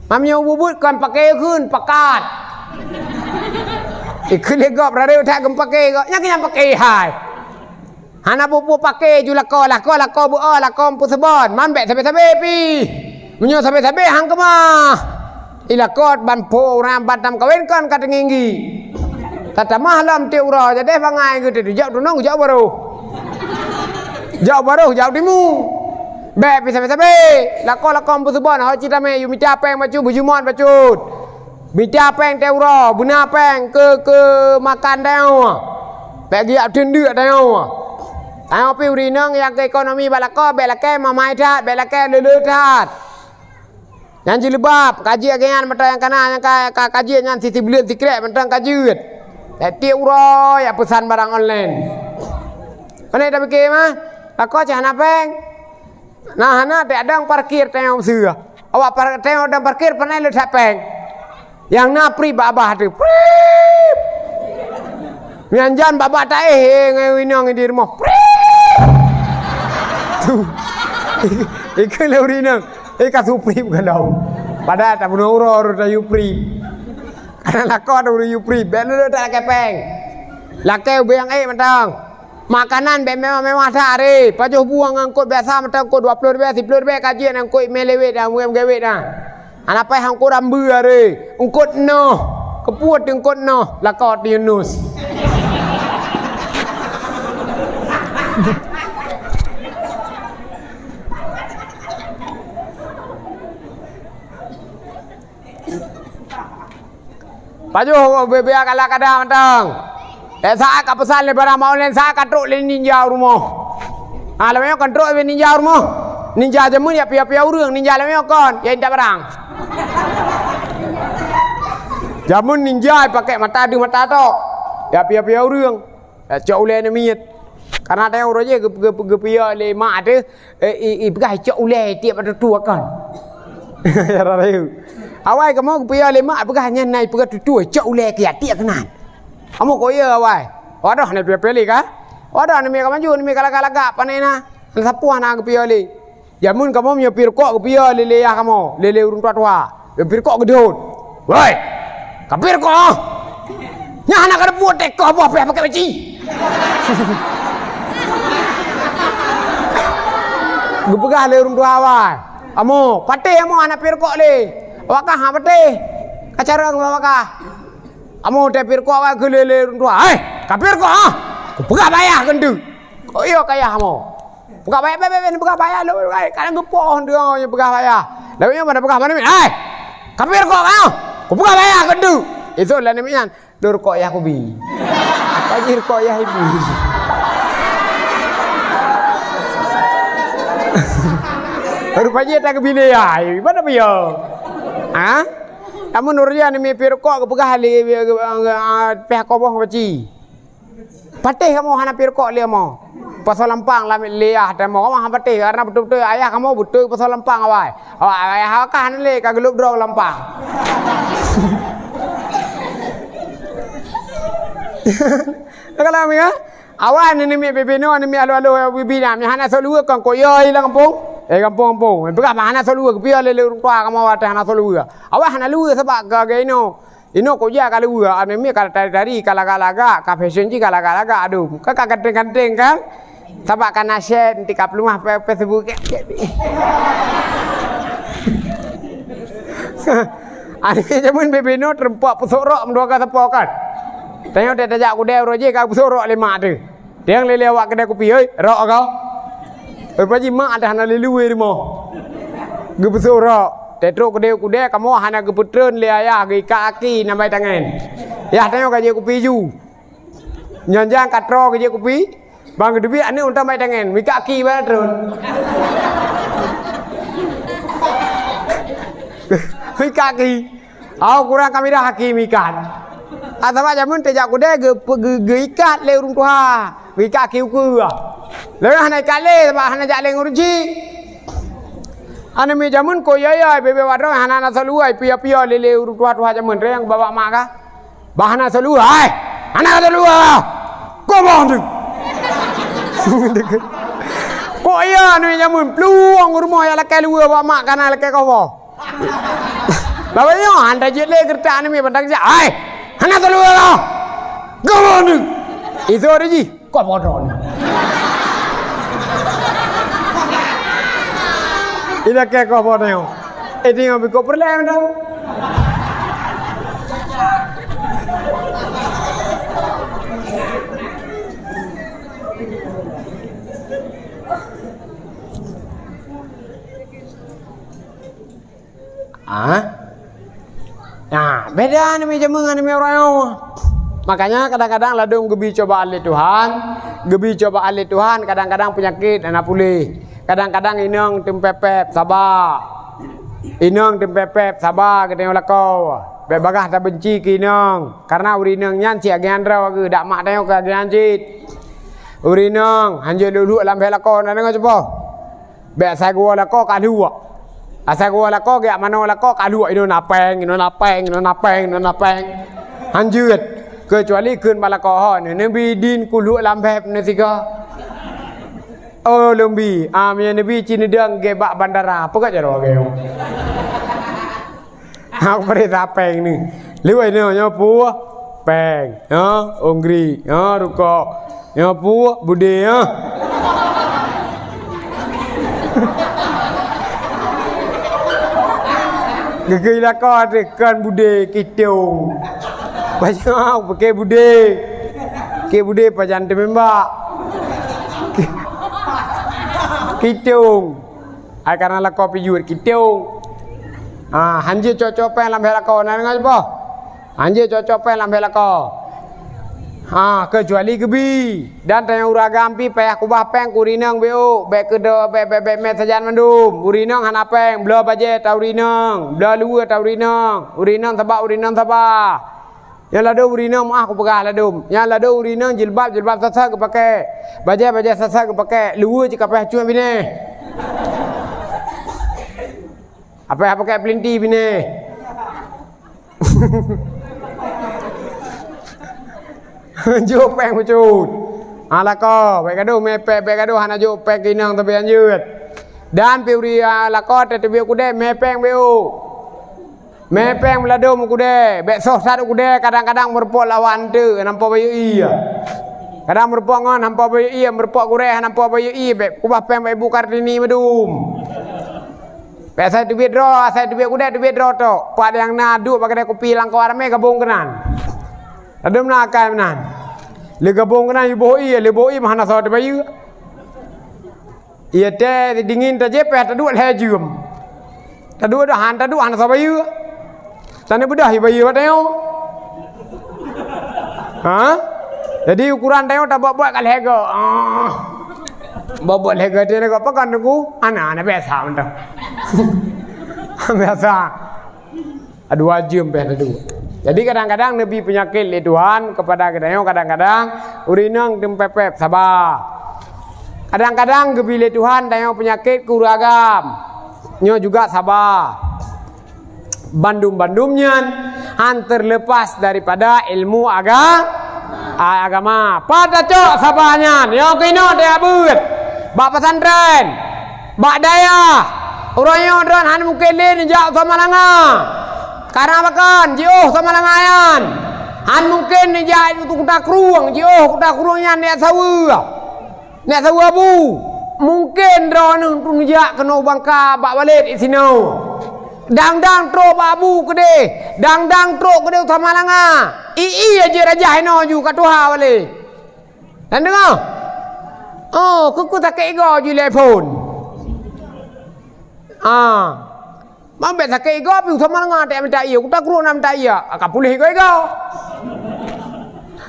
Mamnyo bubut kan paké khun pakat. Ikeu legop rayu tak gem paké kok. Nyak nyang paké hai. Hana bubu paké ju lakoe, lakoe, lakoe beuo, lakoe meupeusabon. Man bèk sabe-sabe pih. Meunyoe sabe-sabe hang keumah. Ilakot ban po urang ban tam kawén kon ka teunginggi. Tatamah lom tiep uroe jadeh bangai geuteujak tunong jak baroh. Jak baroh jak timu. Bèk pih sabe-sabe. Lakoe-lakoe meupeusabon ho cit tamé yue mita péng bacut beujumon bacut. Mita péng tiep uroe, beuna péng keu, keu makan tanyoe. Bèk geujak teundeuk tanyoe. Tanyoe pih ureueng inong nyang keu ekonomi bak lakoe bèk lakèe mamai that, bèk lakèe le-le that. Nyan jileubab, ka jeuet lagèe nyan mantong nyang kana nyang ka, ka, ka jeuet nyan sisi buleuen sikrek mantong ka jeuet. Tiep uroe jak peusan barang online. Pane tapike mah, lakoe cit hana péng. Nah, hana tiep dong parkir tanyoe meuseu. Awak par-, tanyoe dong parkir pane le that péng. Nyang na prip bak babah teuh. Prip! Nyan jan babah taéh, eh, ngon inong di rumoh. Prip! Tu. Ikeu lé ureueng inong. Eh, ka su prip ka dong. Padahai tabunoe uroe rot tayue prip. Karena lakoe ureueng yue prip. Bèk lôn tak lakèe péng. Lakée ubé nyang ék mantong. Makanan bék mewah-mewah that, aré. Pajoh bu ngon eungkôt biasa mantong, eungkôt dua ploh ribée, siploh ribée ka jeuet, eungkôt mé lewet dah, meugeue-meugeue wet dah. Hana paih eungkôt rambeue, aré. Eungkôt noh. Keupeue eungkôt noh? Lakoe Yunus. Pajoh bubé-bubé galak kada mantong. Eh, saát ka peusan lé barang online, saát ka trok lé ninja u rumoh. Ah, lagée nyoe kon trok lé ninja u rumoh. Ninja jameun jak piôh-piôh ureuëng, ninja lagée nyoe kon, ya intat barang. Jameun ninja pakai mata deuh mata tok. Jak piôh-piôh ureuëng. Eh, cok ulée aneuk miet. Karena tanyoe uroe jih geu-, geu-, geupiôh lé mak teuh, eh, i, i peugah cok ulée tiek bak tutu kon. Ya rayu. Awai kamoe geupiôh lé mak peugah nyan nai peugah tutu cok ulée keu tiek keunan. Kamoe ko ya awai. Wadoh na piôh-piôh lé ka. Wadoh aneuk miet ka maju, aneuk miet ka lagak-lagak pane na. Hana sapeue na geupiôh lé. Jameun kamoe meunyoe piôh rukok geupiôh lé, lé yah kamoe, lé, lé ureuëng tuha-tuha. Piôh rukok geudhôt. "Woi! Ka piôh rukok, ah? Nyan hana ka teupeue teukoh boh pih pakai peci." Geupeugah lé ureuëng tuha awai, "Amoe, patéh amoe hana piôh rukok lé. Awak kah hana patéh. Ka carông lom awak kah." Amoe teupiôh rukok awai keu lé, lé ureuëng tuha. "Hai, ka piôh rukok, ah? Kupeugah bak yah keuneuk." "Oh, iya keu yah amoe." Peugah bak yah, bèk, bèk, bèk, peugah bak yah, lôn, lôn, kadang geupoh, lôn, lôn peugah bak yah. Lôn, nyoe mana peugah mana, "Hai, ka piôh rukok kah? Kupeugah bak yah keuneuk." Isok lagée nyan, "Lôn rukok yah kubi." Apa jih rukok yah ibi? Rupajih tak keubi lé yah, mana piôh? Ha? Namun ureuëng nyan mi piôh rukok geupeugah lé, pih koboh ngon peci. Patéh kamoe hana piôh rukok lé amoe. Pasoe lampang lam lé yah teuh amoe, kamoe hana patéh, karena beutôi-beutôi ayah kamoe beutôi pasoe lampang awai. Awai, ayah awak kah hana lé, ka geulôb droe lampang. Kalau ya, awai aneuk miet bibinoe, aneuk miet aloh-aloh bibi na, mi hana soluwe kon koyoi lam gampông. Eh, gampông-gampông. Peugah hana soluwe, geupiôh lé ureuëng tuha kamoe watèe hana soluwe. Awai hana luwe sabab ka geuinoe. Inoe kujak ka luwa, aneuk miet ka tari-tari, ka lagak-lagak, ka fashion jih ka lagak-lagak, aduh, ka, ka ganteng-ganteng kan? Sabab ka na share, nanti ka peuleumah pe-, Facebook. Aneuk miet jameun bibinoe teureumpok peusok rok meudua ka sapo kan? Tanyoe tajak kudée uroe jih ka peusok rok lé mak teuh. Tiang lé-lé awak keudè kupi, "Hei, rok kah?" Rupajih mak adak hana lé luwé rumoh. Geupeusok rok. Teutrok keudè-keudè kamoe hana geupeutreun lé ayah geuikat aki nyan bak tangen. Yah tanyoe ka jép kupi ju. Nyan nyang ka troe geujép kupi, ban geuteubiet aneuk mantong bak tangen, meuikat aki bak treun. Meuikat aki. Aw kurang kami dah aki meuikat. Ah, sabab jameun teujak kudée geu-, geu-, geuikat lé ureuëng tuha. Geuikat aki ukeue. Lewat hana ikat lé, sabab hana jak lé ngon ureuëng chik. Aneuk miet jameun ko ya, ya, bebe wadroe hana na soluwa, piôh-piôh lé, lé ureuëng tuha-tuha jameun, reng babak mak kah. Bah hana soluwa, hai! Hana soluwa! Koboh tu! Ko ya aneuk miet jameun, plueng rumoh ya lakée luwa bak mak kana lakée koboh. Lawan nyoe, han tajeuet lé geureutak aneuk miet bantang jak, "Hai! Hana soluwa lah! Gawon nyoe!" Isoe jih, "Kok bodoh nyoe?" Ilakée kok bodoh nyoe. Eh, tengok bikok peureulée dah. Ah? Nah, beda aneuk miet jameun ngon aneuk miet uroe nyoe. Makanya kadang-kadang ladôm geubi cobaan lé Tuhan, geubi cobaan lé Tuhan, kadang-kadang peunyakét hana puléh, kadang-kadang inong teumpép-pép, saba. Inong teumpép-pép, saba geutanyoe lakoe. Bék bagaih tabenci keu inong, karena ureuëng inong nyan cit agian droe geuh, dak mak tanyoe keu agian cit. Ureuëng inong hanjeuet luek-luek lam bhée lakoe, na deungoe cupo? Bék asai geuwoe lakoe ka luek. Asai geuwoe lakoe, geujak manoe lakoe ka luek, inoe na péng, inoe na péng, inoe na péng, inoe na péng. Han jeuet. Keucuali kheun bak lakoe, "Ho, neubi din kuluek lam bhée neusigoe." "Oh, lôn bi, ah, meunyoe neubi ci neudong gée bak bandara." Peugah jaroe gée. Aku bri sa péng ni. Liwai nyoe, nyoe puih. Péng, ha, ungri, ha, rukok, ha, puek, budé, ha. Geukheun lakoe teuh kon budé, kitong. Pajan pakai budé. Ke budé pajan teumimbak. Kitong. Ai kana lakoe pijuet, kitong. Ah, hanjeuet cok-cok péng lam bhée lakoe, na deungoe boh? Hanjeuet cok-cok péng lam bhée lakoe. Ha, keucuali geubi. Dan tanyoe ureueng agam pih payah kubah péng keu ureueng inong B O. Bék keudo, bék, bék, bék mé sajan mandum. Ureueng inong hana péng, bloe bajée ata ureueng inong, bloe luweue ata ureueng inong. Ureueng inong saba, ureueng inong saba. Nyang ladôm ureueng inong meuah kupeugah ladôm. Nyang ladôm ureueng inong jilbab, jilbab sat-sat geupaké. Bajée, bajée sat-sat geupaké. Luweue cit ka payah cuek binéh. Apa yang pakai pelinti binéh? Jok péng bacut. Ha, lakoe, bék gadoh mé péng, bék gadoh hana jok péng keu inong teubiet jeuet. Dan pih ureueng lakoe teubiet keu udeb mé péng B O. Mé péng beuladôm u keudè, bék soh that u keudè, kadang-kadang meurumpok lawan teuk, hana po bayeue ié. Kadang meurumpok ngon hana po bayeue ié, meurumpok gurée hana po bayeue ié, bék kubah péng bak Ibu Kartini meudum. Bék asai teubiet droe, asai teubiet keudè, teubiet droe tok. Pat nyang na duek bak keudè kupi lam kawan ramé gabong keunan. Ladôm na akai meunan. Lé gabong keunan iboh ié, lé boh ié mah hana soe teubayeue. Ié teh dingin tajép payah taduek lhée jeuem. Taduek dah han, taduek han sabayeue. Tani beudah ibayeue bak tanyoe. Ha? Jadi ukuran tanyoe tabot-bot ka lhée go. Ah. Bot-bot lhée go, lhée go pakon Teungku? Ana, ana biasa mantong. Biasa. Dua jeuem payah taduek. Jadi kadang-kadang neubi peunyakét lé Tuhan kepada geutanyoe, kadang-kadang ureueng inong teumpép-pép saba. Kadang-kadang geubi lé Tuhan tanyoe peunyakét keu ureueng agam. Nyoe juga saba. Bandum-bandum nyan han terlepas daripada ilmu aga-, a-, agama. Pat tacok saba nyan? Nyoe keunoe tajak beuet. Bak pesantren. Bak dayah, uroe nyoe droen han mungken lé neujak u Samalanga. Karena pakon? Jiôh Samalanga nyan. Han mungken neujak u Kuta Krueng, jiôh Kuta Krueng nyan neujak saweue. Neujak saweue abu. Mungken droeneuh neujak keunoe u Bangka bak Walid disinoe. Dang-dang trok bak abu keudeh, dang-dang trok keudeh u Samalanga. I-i aja rajah inoe ju ka tuha Walid. Nyan deungoe? Oh, keuku sakét igoe ju lé phon. Ah. Mambet sakét igoe pih sama deungoe tak minta ié, Kuta Krueng na minta ié, ka puléh igoe-igoe.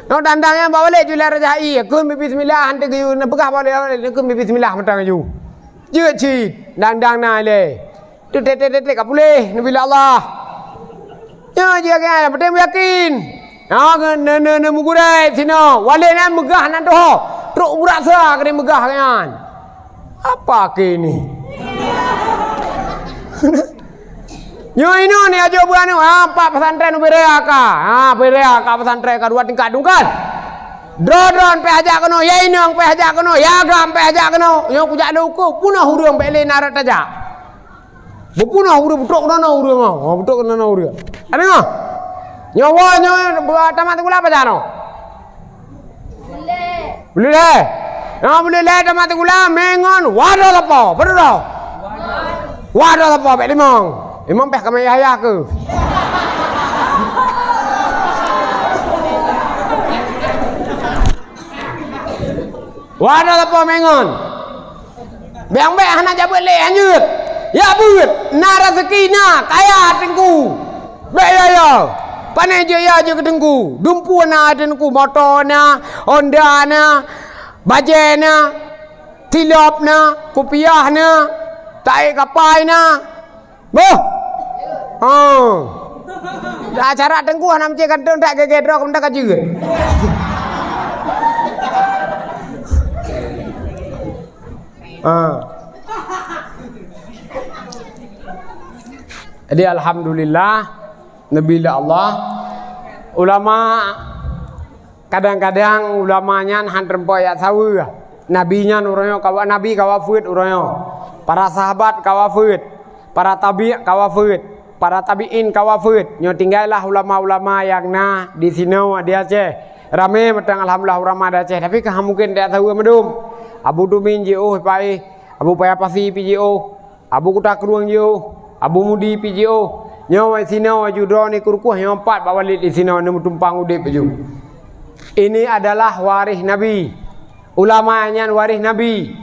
Nyoe dang-dang nyang bak Walid ju lé rajah ié, kheun bismillah, han teugeuyue neupeugah bak Walid, kheun bismillah mantong ju. Jeuet cit, dang-dang na ilée. Tu tek-tek-tek ka puléh, neubi lé Allah. Nyoe jih lagée nyan, nyang penting beuyakin. Nyoe ngon neuneuh-neuh meugurée sinoe, Walid nyan meugah nan tuho. Trok u Burak Sa keudeh meugah nyan. Apa keu ini? Nyoe inoe ni ajo beuaneuk, ha, pak pesantren ubé raya ka. Ha, ubé raya ka pesantren ka dua tingkat dungkan. Droe-droe pih ajak keunoe, ya inong pih ajak keunoe, ya agam pih ajak keunoe. Nyoe kujak lé ukeue, peunoh ureueng bék lé na rot tajak. Beupunoh ureueng, beutrok keunoe ureueng, oh, beutrok keunoe ureueng. Adeungoe? Nyoe woe nyoe tamat sikula pajan nyoe? Buleuen lhèe. Nyoe buleuen lhèe tamat sikula mé ngon wadoe sapo, padub droe? Wadoe sapo bék limong. Limong pih ka mé yah-yah keuh. Wadoe sapo mé ngon. Bék-bék hana jak beuet lé, hanjeuet. Ya beuet, na raseuki na, kaya teungku. Bék ya-ya. Pané jeuet ya jeuet keu teungku. Dumpeue na teungku, moto na, Honda na, bajée na, tilop na, kupiah na, taék kapai na. Boh. Ha. Dah acara teungku hana meucé kantong tak gege droe keumenta ka jeuet. Ha. Jadi alhamdulillah, neubi lé Allah. Ulama, kadang-kadang ulama nyan han teurimpa jak saweue. Nabi nyan uroe nyoe ka wa-, Nabi ka wafeuet uroe nyoe. Para sahabat ka wafeuet. Para tabi' ka wafeuet. Para tabi'in ka wafeuet, nyoe tinggai lah ulama-ulama nyang na di sinoe di Aceh. Ramé mantong alhamdulillah ulama di Aceh, tapi ka mungken di Aceh mandum. Abu Tumin jiôh paih, Abu Paya Pasi pih jiôh, Abu Kuta Krueng jiôh, Abu Mudi pih jiôh. Nyoe sinoe aju droeneuh keu rukoh nyoe pat bak Walid di sinoe neumeutumpang udeb aju. Ini adalah waréh Nabi. Ulama nyan waréh Nabi.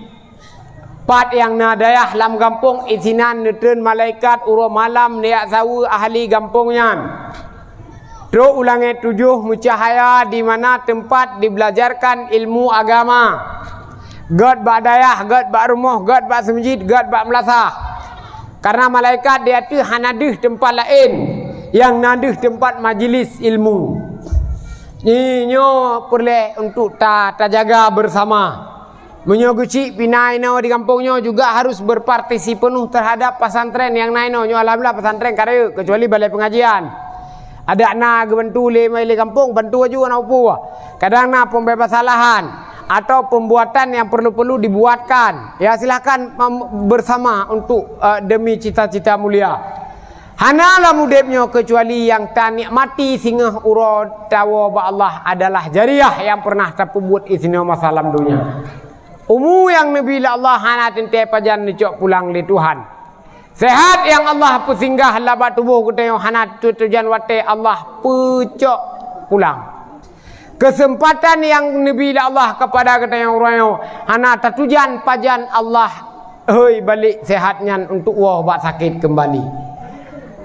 Pat nyang na dayah lam gampông, isinan neutreun malaikat uroe malam neujak saweue ahli gampông nyan. Trok u langét tujoh meucahya di mana teumpat dibelajarkan ilmu agama. Gét bak dayah, gét bak rumoh, gét bak seumjit, gét bak meulasah. Karena malaikat di ateueh hana deuh teumpat laén, nyang na deuh teumpat majelis ilmu. Nyoe peureulée untuk ta-, tajaga bersama. Meunyoe geuchik pih na inoe di gampông nyoe juga harus berpartisipasi penuh terhadap pesantren nyang na inoe. Nyoe alhamdulillah pesantren ka rayeuk, kecuali balai pengajian. Adak na geubantu lé, lé gampông, bantu aju aneuk peue. Kadang na pembebasan lahan atau pembuatan yang perlu-perlu dibuatkan. Ya, silahkan mem-, bersama untuk, eh, demi cita-cita mulia. Hana lam udeb nyoe kecuali nyang tanikmati singoh uroe tawoe bak Allah adalah jariah nyang pernah tapeubuet isinoe masa lam donya. Umu nyang neubi lé Allah hana teuntée pajan neucok pulang lé Tuhan. Sehat nyang Allah peusinggah lam bak tuboh geutanyoe hana teutujan watée Allah peucok pulang. Keuseumpatan nyang neubi lé Allah keupada geutanyoe uroe nyoe hana tatujan pajan Allah hôi balek sehat nyan untuk woe bak sakét keumbali.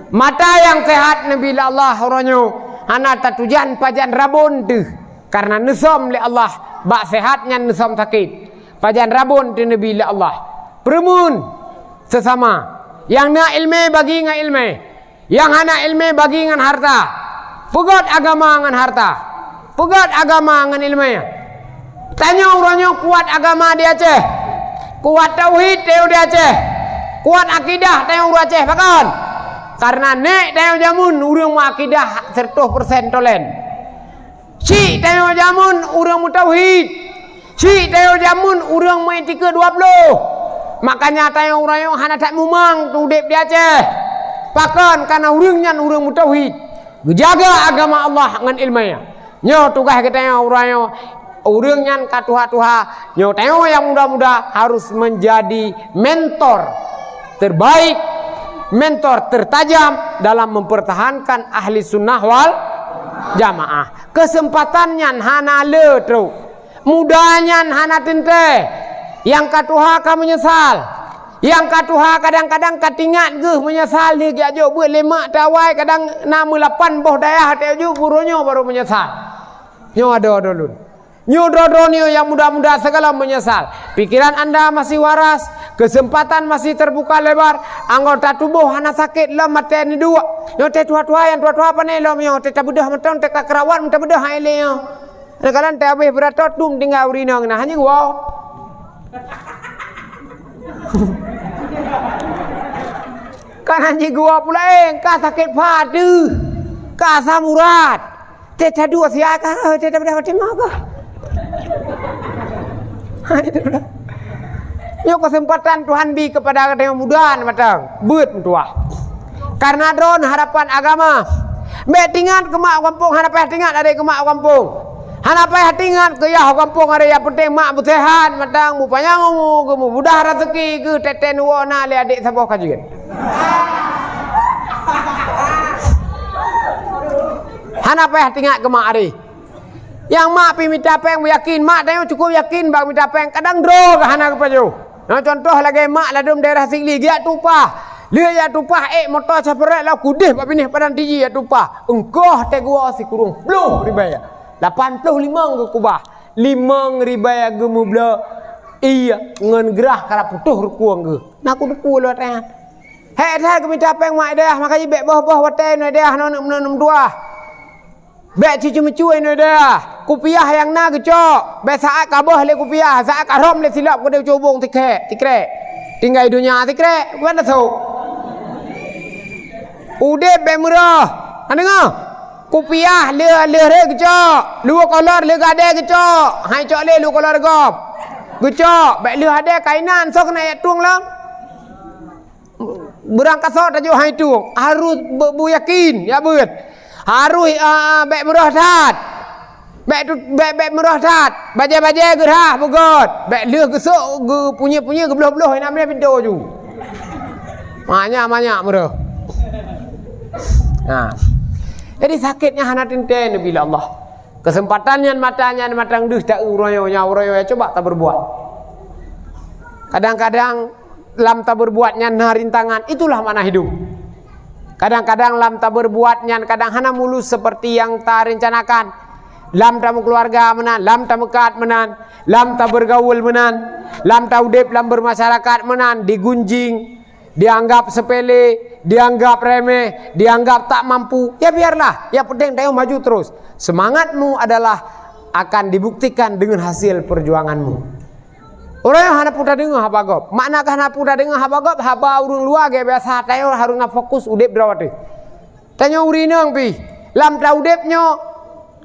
Mata nyang sehat neubi lé Allah uroe nyoe hana tatujan pajan rabon teuh, karena neusöm lé Allah bak sehat nyan neusöm sakét. Pajan rabon teuh neubi lé Allah. Peureumeun seusama. Nyang na iéleumé bagi ngon iéleumé. Nyang hana iéleumé bagi ngon hareuta. Peugét agama ngon hareuta. Peugét agama ngon iéleumé. Tanyoe uroe nyoe kuat agama di Aceh. Kuat tauhid tanyoe di Aceh. Kuat akidah tanyoe ureuëng Aceh. Pakon? Karena nék tanyoe jameun ureuëng meuakidah seratus persen tolen. Chik tanyoe jameun ureuëng meutauhid. Chik tanyoe jameun ureuëng meuiktikeuet dua ploh. Makanya tanyoe uroe nyoe hana that mumang udeb di Aceh. Pakon? Karena ureuëng nyan ureuëng meutauhid. Geujaga agama Allah ngon iéleumé. Nyoe tugaih geutanyoe uroe nyoe. Ureuëng nyan ka tuha-tuha. Nyoe tanyoe nyang muda-muda harus menjadi mentor terbaik, mentor tertajam dalam mempertahankan ahli sunnah wal jamaah. Keuseumpatan nyan hana le trok. Muda nyan hana teuntée. Nyang ka tuha ka meunyeusal. Nyang ka tuha kadang-kadang ka tingat geuh meunyeusal lé geujak jok beuet lé mak teuh awai, kadang na meulapan boh dayah teuh jok, uroe nyoe barô meunyeusal. Nyoe adoe-adoe lôn. Nyoe droe-droe nyoe nyang muda-muda segala meunyeusal. Pikiran anda masih waras, keuseumpatan masih teubuka lebar, anggota tuboh hana sakét lom maté neuduek. Nyoe teuh tuha-tuha nyang tuha-tuha pane lom nyoe teuh tabeudôh mantong teuh ka keurawat meutabeudoh hai lé nyoe. Kadang-kadang teuh habéh beuratot dum tinggai ureuëng inong na hana geuwoe. Kan hana geuwoe pula, eh, ka sakét pha teuh. Ka asam urat. Teuh taduek siat ka, teuh tabeudôh Fatimah ka. Nyoe keuseumpatan Tuhan bi keupada gata nyang muda mantong. Beuet meutuah. Karena droen harapan agama. Bék tingat keu mak gampông, hana payah tingat adé keu mak gampông. Hana payah tingat keu yah gampông adé, nyang peunteng mak beuseuhat mantong, beupanyang umu, geumeubudah raseuki geuh, teten woe na lé adék saboh ka jeuet. Hana payah tingat keu mak adé. Nyang mak pih mita péng beuyakin, mak tanyoe cukup yakin bak mita péng, kadang droe ka hana geupajoh. Nyoe contoh lagée mak ladôm daerah Sigli, geujak tueng upah. Lheueh jak tueng upah, ék moto Chevrolet lam keudeh bak binéh padang tiji jak tueng upah. Eungkoh teuh geuwoe sikureueng ploh ribèe. Lapan ploh limong geukubah. Limong ribèe geumeubloe ie ngon grah karab putôh rukueng geuh. Na kuteupeu lôn nyan. Hék that geumita péng mak dayah, makajih bék boh-boh watée nyoe dayah nyoe neuk meunoe neuk meutuah. Bék cucu-mucu nyoe dayah. Kupiah nyang na geucok. Bék saát ka boh lé kupiah, saát ka rhom lé silop keudeh cubong tikrek, tikrek. Tinggai donya tikrek, bukan tasok. Udeb bék meurôh. Ka deungoe? Kupiah lheueh, lheueh rhot geucok. Lheueh kolor lheueh gadée geucok. Hai cok lé lheueh kolor gob. Geucok, bék lheueh adée kainan, soe keuneuk jak tueng lom. Beurangkasoe tajok hai tueng, harôh be-, beuyakin, ya beuet. Harôh, a, a, bék meurôh that. Bék tu, bék, bék meurôh that. Bajée-bajée geurhah beugöt. Bék lheueh geusok geupunyé-punyé geubloh-bloh inan pintoe ju. Manyak-manyak meurôh. Ha. Jadi sakét nyan hana teuntée neubi lé Allah. Keuseumpatan nyan mata nyan mantong deuh ta-eu uroe nyoe, nyan uroe nyoe, coba tabeurbuat. Kadang-kadang lam tabeurbuat nyan na rintangan, itulah makna hidup. Kadang-kadang lam tabeurbuat nyan kadang hana mulus seperti nyang tarencanakan. Lam tameukeuluwarga meunan, lam tameukat meunan, lam tabeurgaul meunan, lam taudeb lam beurmasyarakat meunan, digunjing, dianggap sepele, dianggap remeh, dianggap tak mampu. Ya biarlah, yang penting tanyoe maju terus. Semangatmu adalah akan dibuktikan dengan hasil perjuanganmu. Ureuëng hana peue tadeungoe haba gob. Makna ka hana peue tadeungoe haba gob, haba ureuëng luwa gét biasa, tanyoe harôh na fokus udeb droe teuh. Tanyoe ureuëng inong pih, lam taudeb nyoe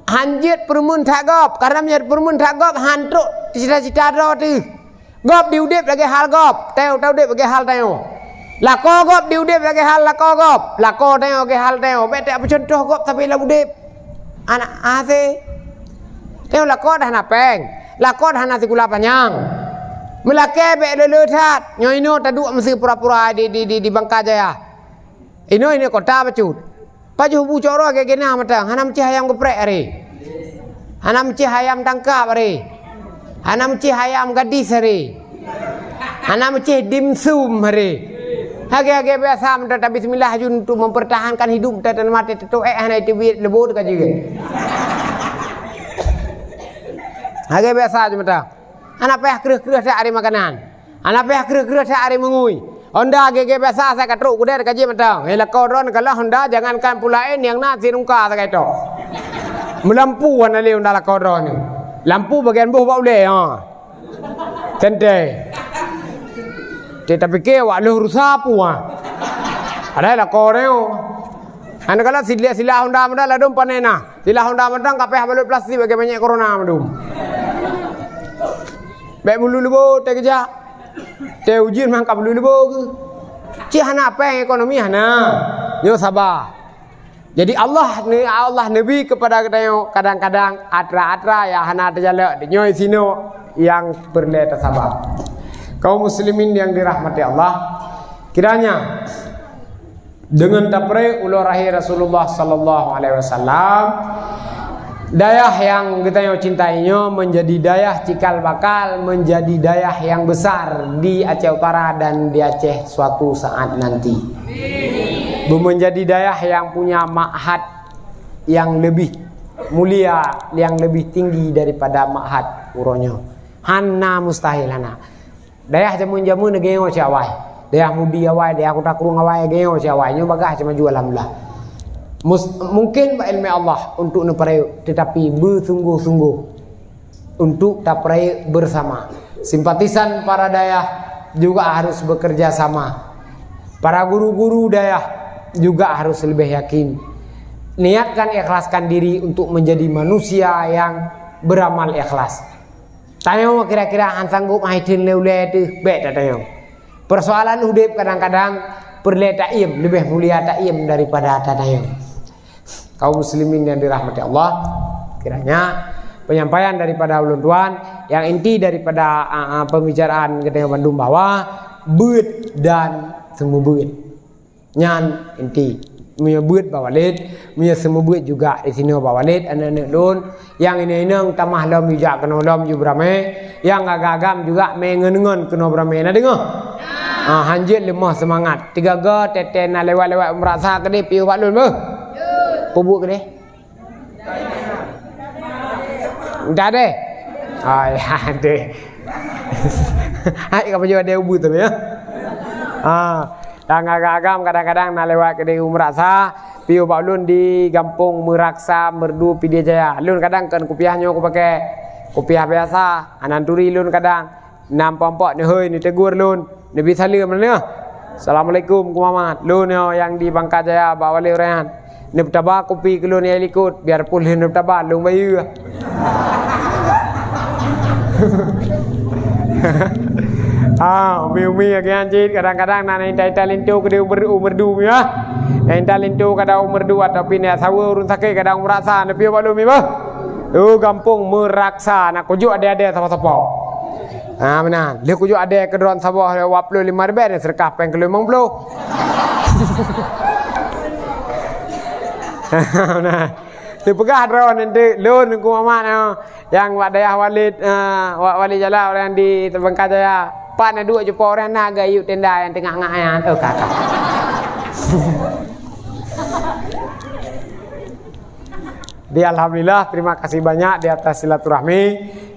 han jeuet peureumeun that gob, karena meunyoe peureumeun that gob han trok cita-cita droe teuh. Gob diudeb lagée hal gob, tanyoe taudeb lagée hal tanyoe. Lakoe gob diudeb lagée hal lakoe gob, lakoe tanyoe lagée hal tanyoe. Bék tapeucuntoh gob tapi lam udeb. Aneuk hasé. Tanyoe lakoe dah na péng, lakoe dah na sikula panyang. Meulakée bék le-le that, nyoe inoe taduek meusi pura-pura di, di, di, di Bangka Jaya. Inoe, inoe kota bacut. Pajoh bu cok roh gét-gét na mantong, hana meucéh ayam geuprek hari. Hana meucéh ayam tangkap hari. Hana meucéh ayam gadis hari. Hana meucéh dimsum hari. Hagée-hagée biasa mantong, tabismillah aju untuk mempertahankan hidup, ta-, ta-, mati teuteuek hana itu biet lebot ka jeuet. Hagée biasa aju mantong. Hana payah kreueh-kreueh that ari makanan. Hana payah kreueh-kreueh that ari meungui. Honda gét-gét biasa asai ka trok keudeh ka jeuet mantong. Eh, lakoe droeneuh kalon Honda, jangankan peue laén, nyang na sirungka sagai tok. Meulampu hana lé Honda lakoe droeneuh. Lampu bagian boh bak ulée, ha. Teuntée. Cit tapike awak lheueh rusa peue, ha. Padahai lakoe droeneuh. Hana kalon sila, sila Honda mantong ladôm pané na. Sila Honda mantong ka payah balot plastik bagi minyeuk corona mandum. Bék meuleubo teuh geujak. Teuh ujeuen mantong ka meuleubo keuh. Cit hana péng ekonomi hana. Nyoe saba. Jadi Allah ne-, Allah neubi kepada geutanyoe kadang-kadang atra-atra nyang hana teujalok, nyoe sinoe nyang peureulée tasaba. Kaum muslimin yang dirahmati Allah, kiranya deungon tapreh ulo rahi Rasulullah sallallahu alaihi wasallam, dayah nyang geutanyoe cintai nyoe menjadi dayah cikal bakal, menjadi dayah yang besar di Aceh Utara dan di Aceh suatu saat nanti. Beumenjadi dayah yang punya ma'had yang lebih mulia, yang lebih tinggi daripada ma'had uroe nyoe. Hana mustahil, hana. Dayah jameun-jameun geunyoe cit awai. Dayah Mudi awai, dayah Kuta Krueng awai geunyoe cit awai. Nyoe bagah cit maju alhamdulillah. Mus-, mungkin bak ileumèe Allah untuk neupeurayeuk, tetapi beusungguh-sungguh untuk tapeurayeuk bersama. Simpatisan para dayah juga harus bekerja sama. Para guru-guru dayah juga harus lebih yakin. Niatkan ikhlaskan diri untuk menjadi manusia yang beramal ikhlas. Tanyoe kira-kira han sanggob hai theun lé ulèe teuh, bèk tatanyoe. Persoalan udép kadang-kadang peureulèe taiem, leubeh mulia taiem daripada tatanyoe. Kaum muslimin yang dirahmati Allah, kiranya penyampaian daripada ulôn tuan, yang inti daripada, a, a, pembicaraan geutanyoe bandum bahwa beuet dan seumeubeuet. Nyan inti. Meunyoe beuet bak Walid, meunyoe seumeubeuet juga disinoe bak Walid, aneuk-aneuk lôn, nyang inong-inong tamah lom yue jak keunoe lom yue beuramé, nyang agam-agam juga mé ngon-ngon keunoe beuramé. Na deungoe? Ah, hanjeuet leumoh seumangat. Tiga go teuntèe na lewat-lewat meurasa keudéh piôh bak lôn beuh. Peubuet keudéh. Ndak deh. Oh, ya deh. Hai ka pajoh ada ubu tu ya. Ha, nyang agam-agam kadang-kadang na lewat keudéh u Meurasa, piôh bak lôn di Gampông Meuraksa, Merdu, Pidie Jaya. Lôn kadang kon kupiah nyoe kupakai. Kupiah biasa, anan turi lôn kadang. Nam pompok neuhôi neutegur lôn, neubi saleuem lôn. Assalamualaikum, kumamat. Lôn nyoe nyang di Bangka Jaya bak Walid Rayhan. Neupeutaba kupi keu lôn nyang likot, biar pun lheueh neupeutaba lôn bayeue. Ah, umi-umi lagèe nyan cit, kadang-kadang na intat-intat linto keudéh u merdu, u merdu mi bah. Na intat linto kadang u merdu, ataupun na saweue ureueng sakét kadang u meurasa, neupiôh bak lôn mi bah. Oh, gampông Meuraksa, na kujok adèe-adèe sapo-sapo. Ah, meunan. Lheueh kujok adèe keu droen saboh dua ploh lima ribèe, seudeukah péng keu lôn limong ploh. Meunan. Teupeugah droen nanti, lôn Teungku Mamat, ah. Nyang bak dayah Walid, eh, Wa-, Walid Jala, ureueng di Teubangka Jaya. Pat na duek cupo ureueng na gayue tenda nyang teungoh ngak nyan. Oh, ka, ka. Jadi, alhamdulillah, terima kasih banyak di atas silaturahmi.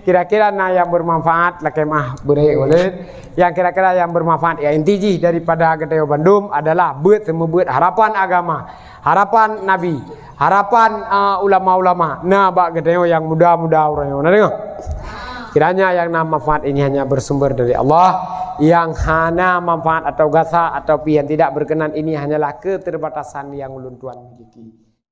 Kira-kira na nyang bermanfaat, lakèe meu'ah beureuh Walid. Nyang kira-kira nyang bermanfaat, ya, inti jih daripada geutanyoe bandum adalah beuet seumeubeuet harapan agama. Harapan Nabi, harapan, ah, ulama-ulama. Na bak geutanyoe nyang muda-muda ureueng nyoe, na deungö? Kiranya yang na manfaat ini hanya bersumber dari Allah, yang hana manfaat atau gasa atau pi yang tidak berkenan ini hanyalah keterbatasan yang ulôn tuan miliki.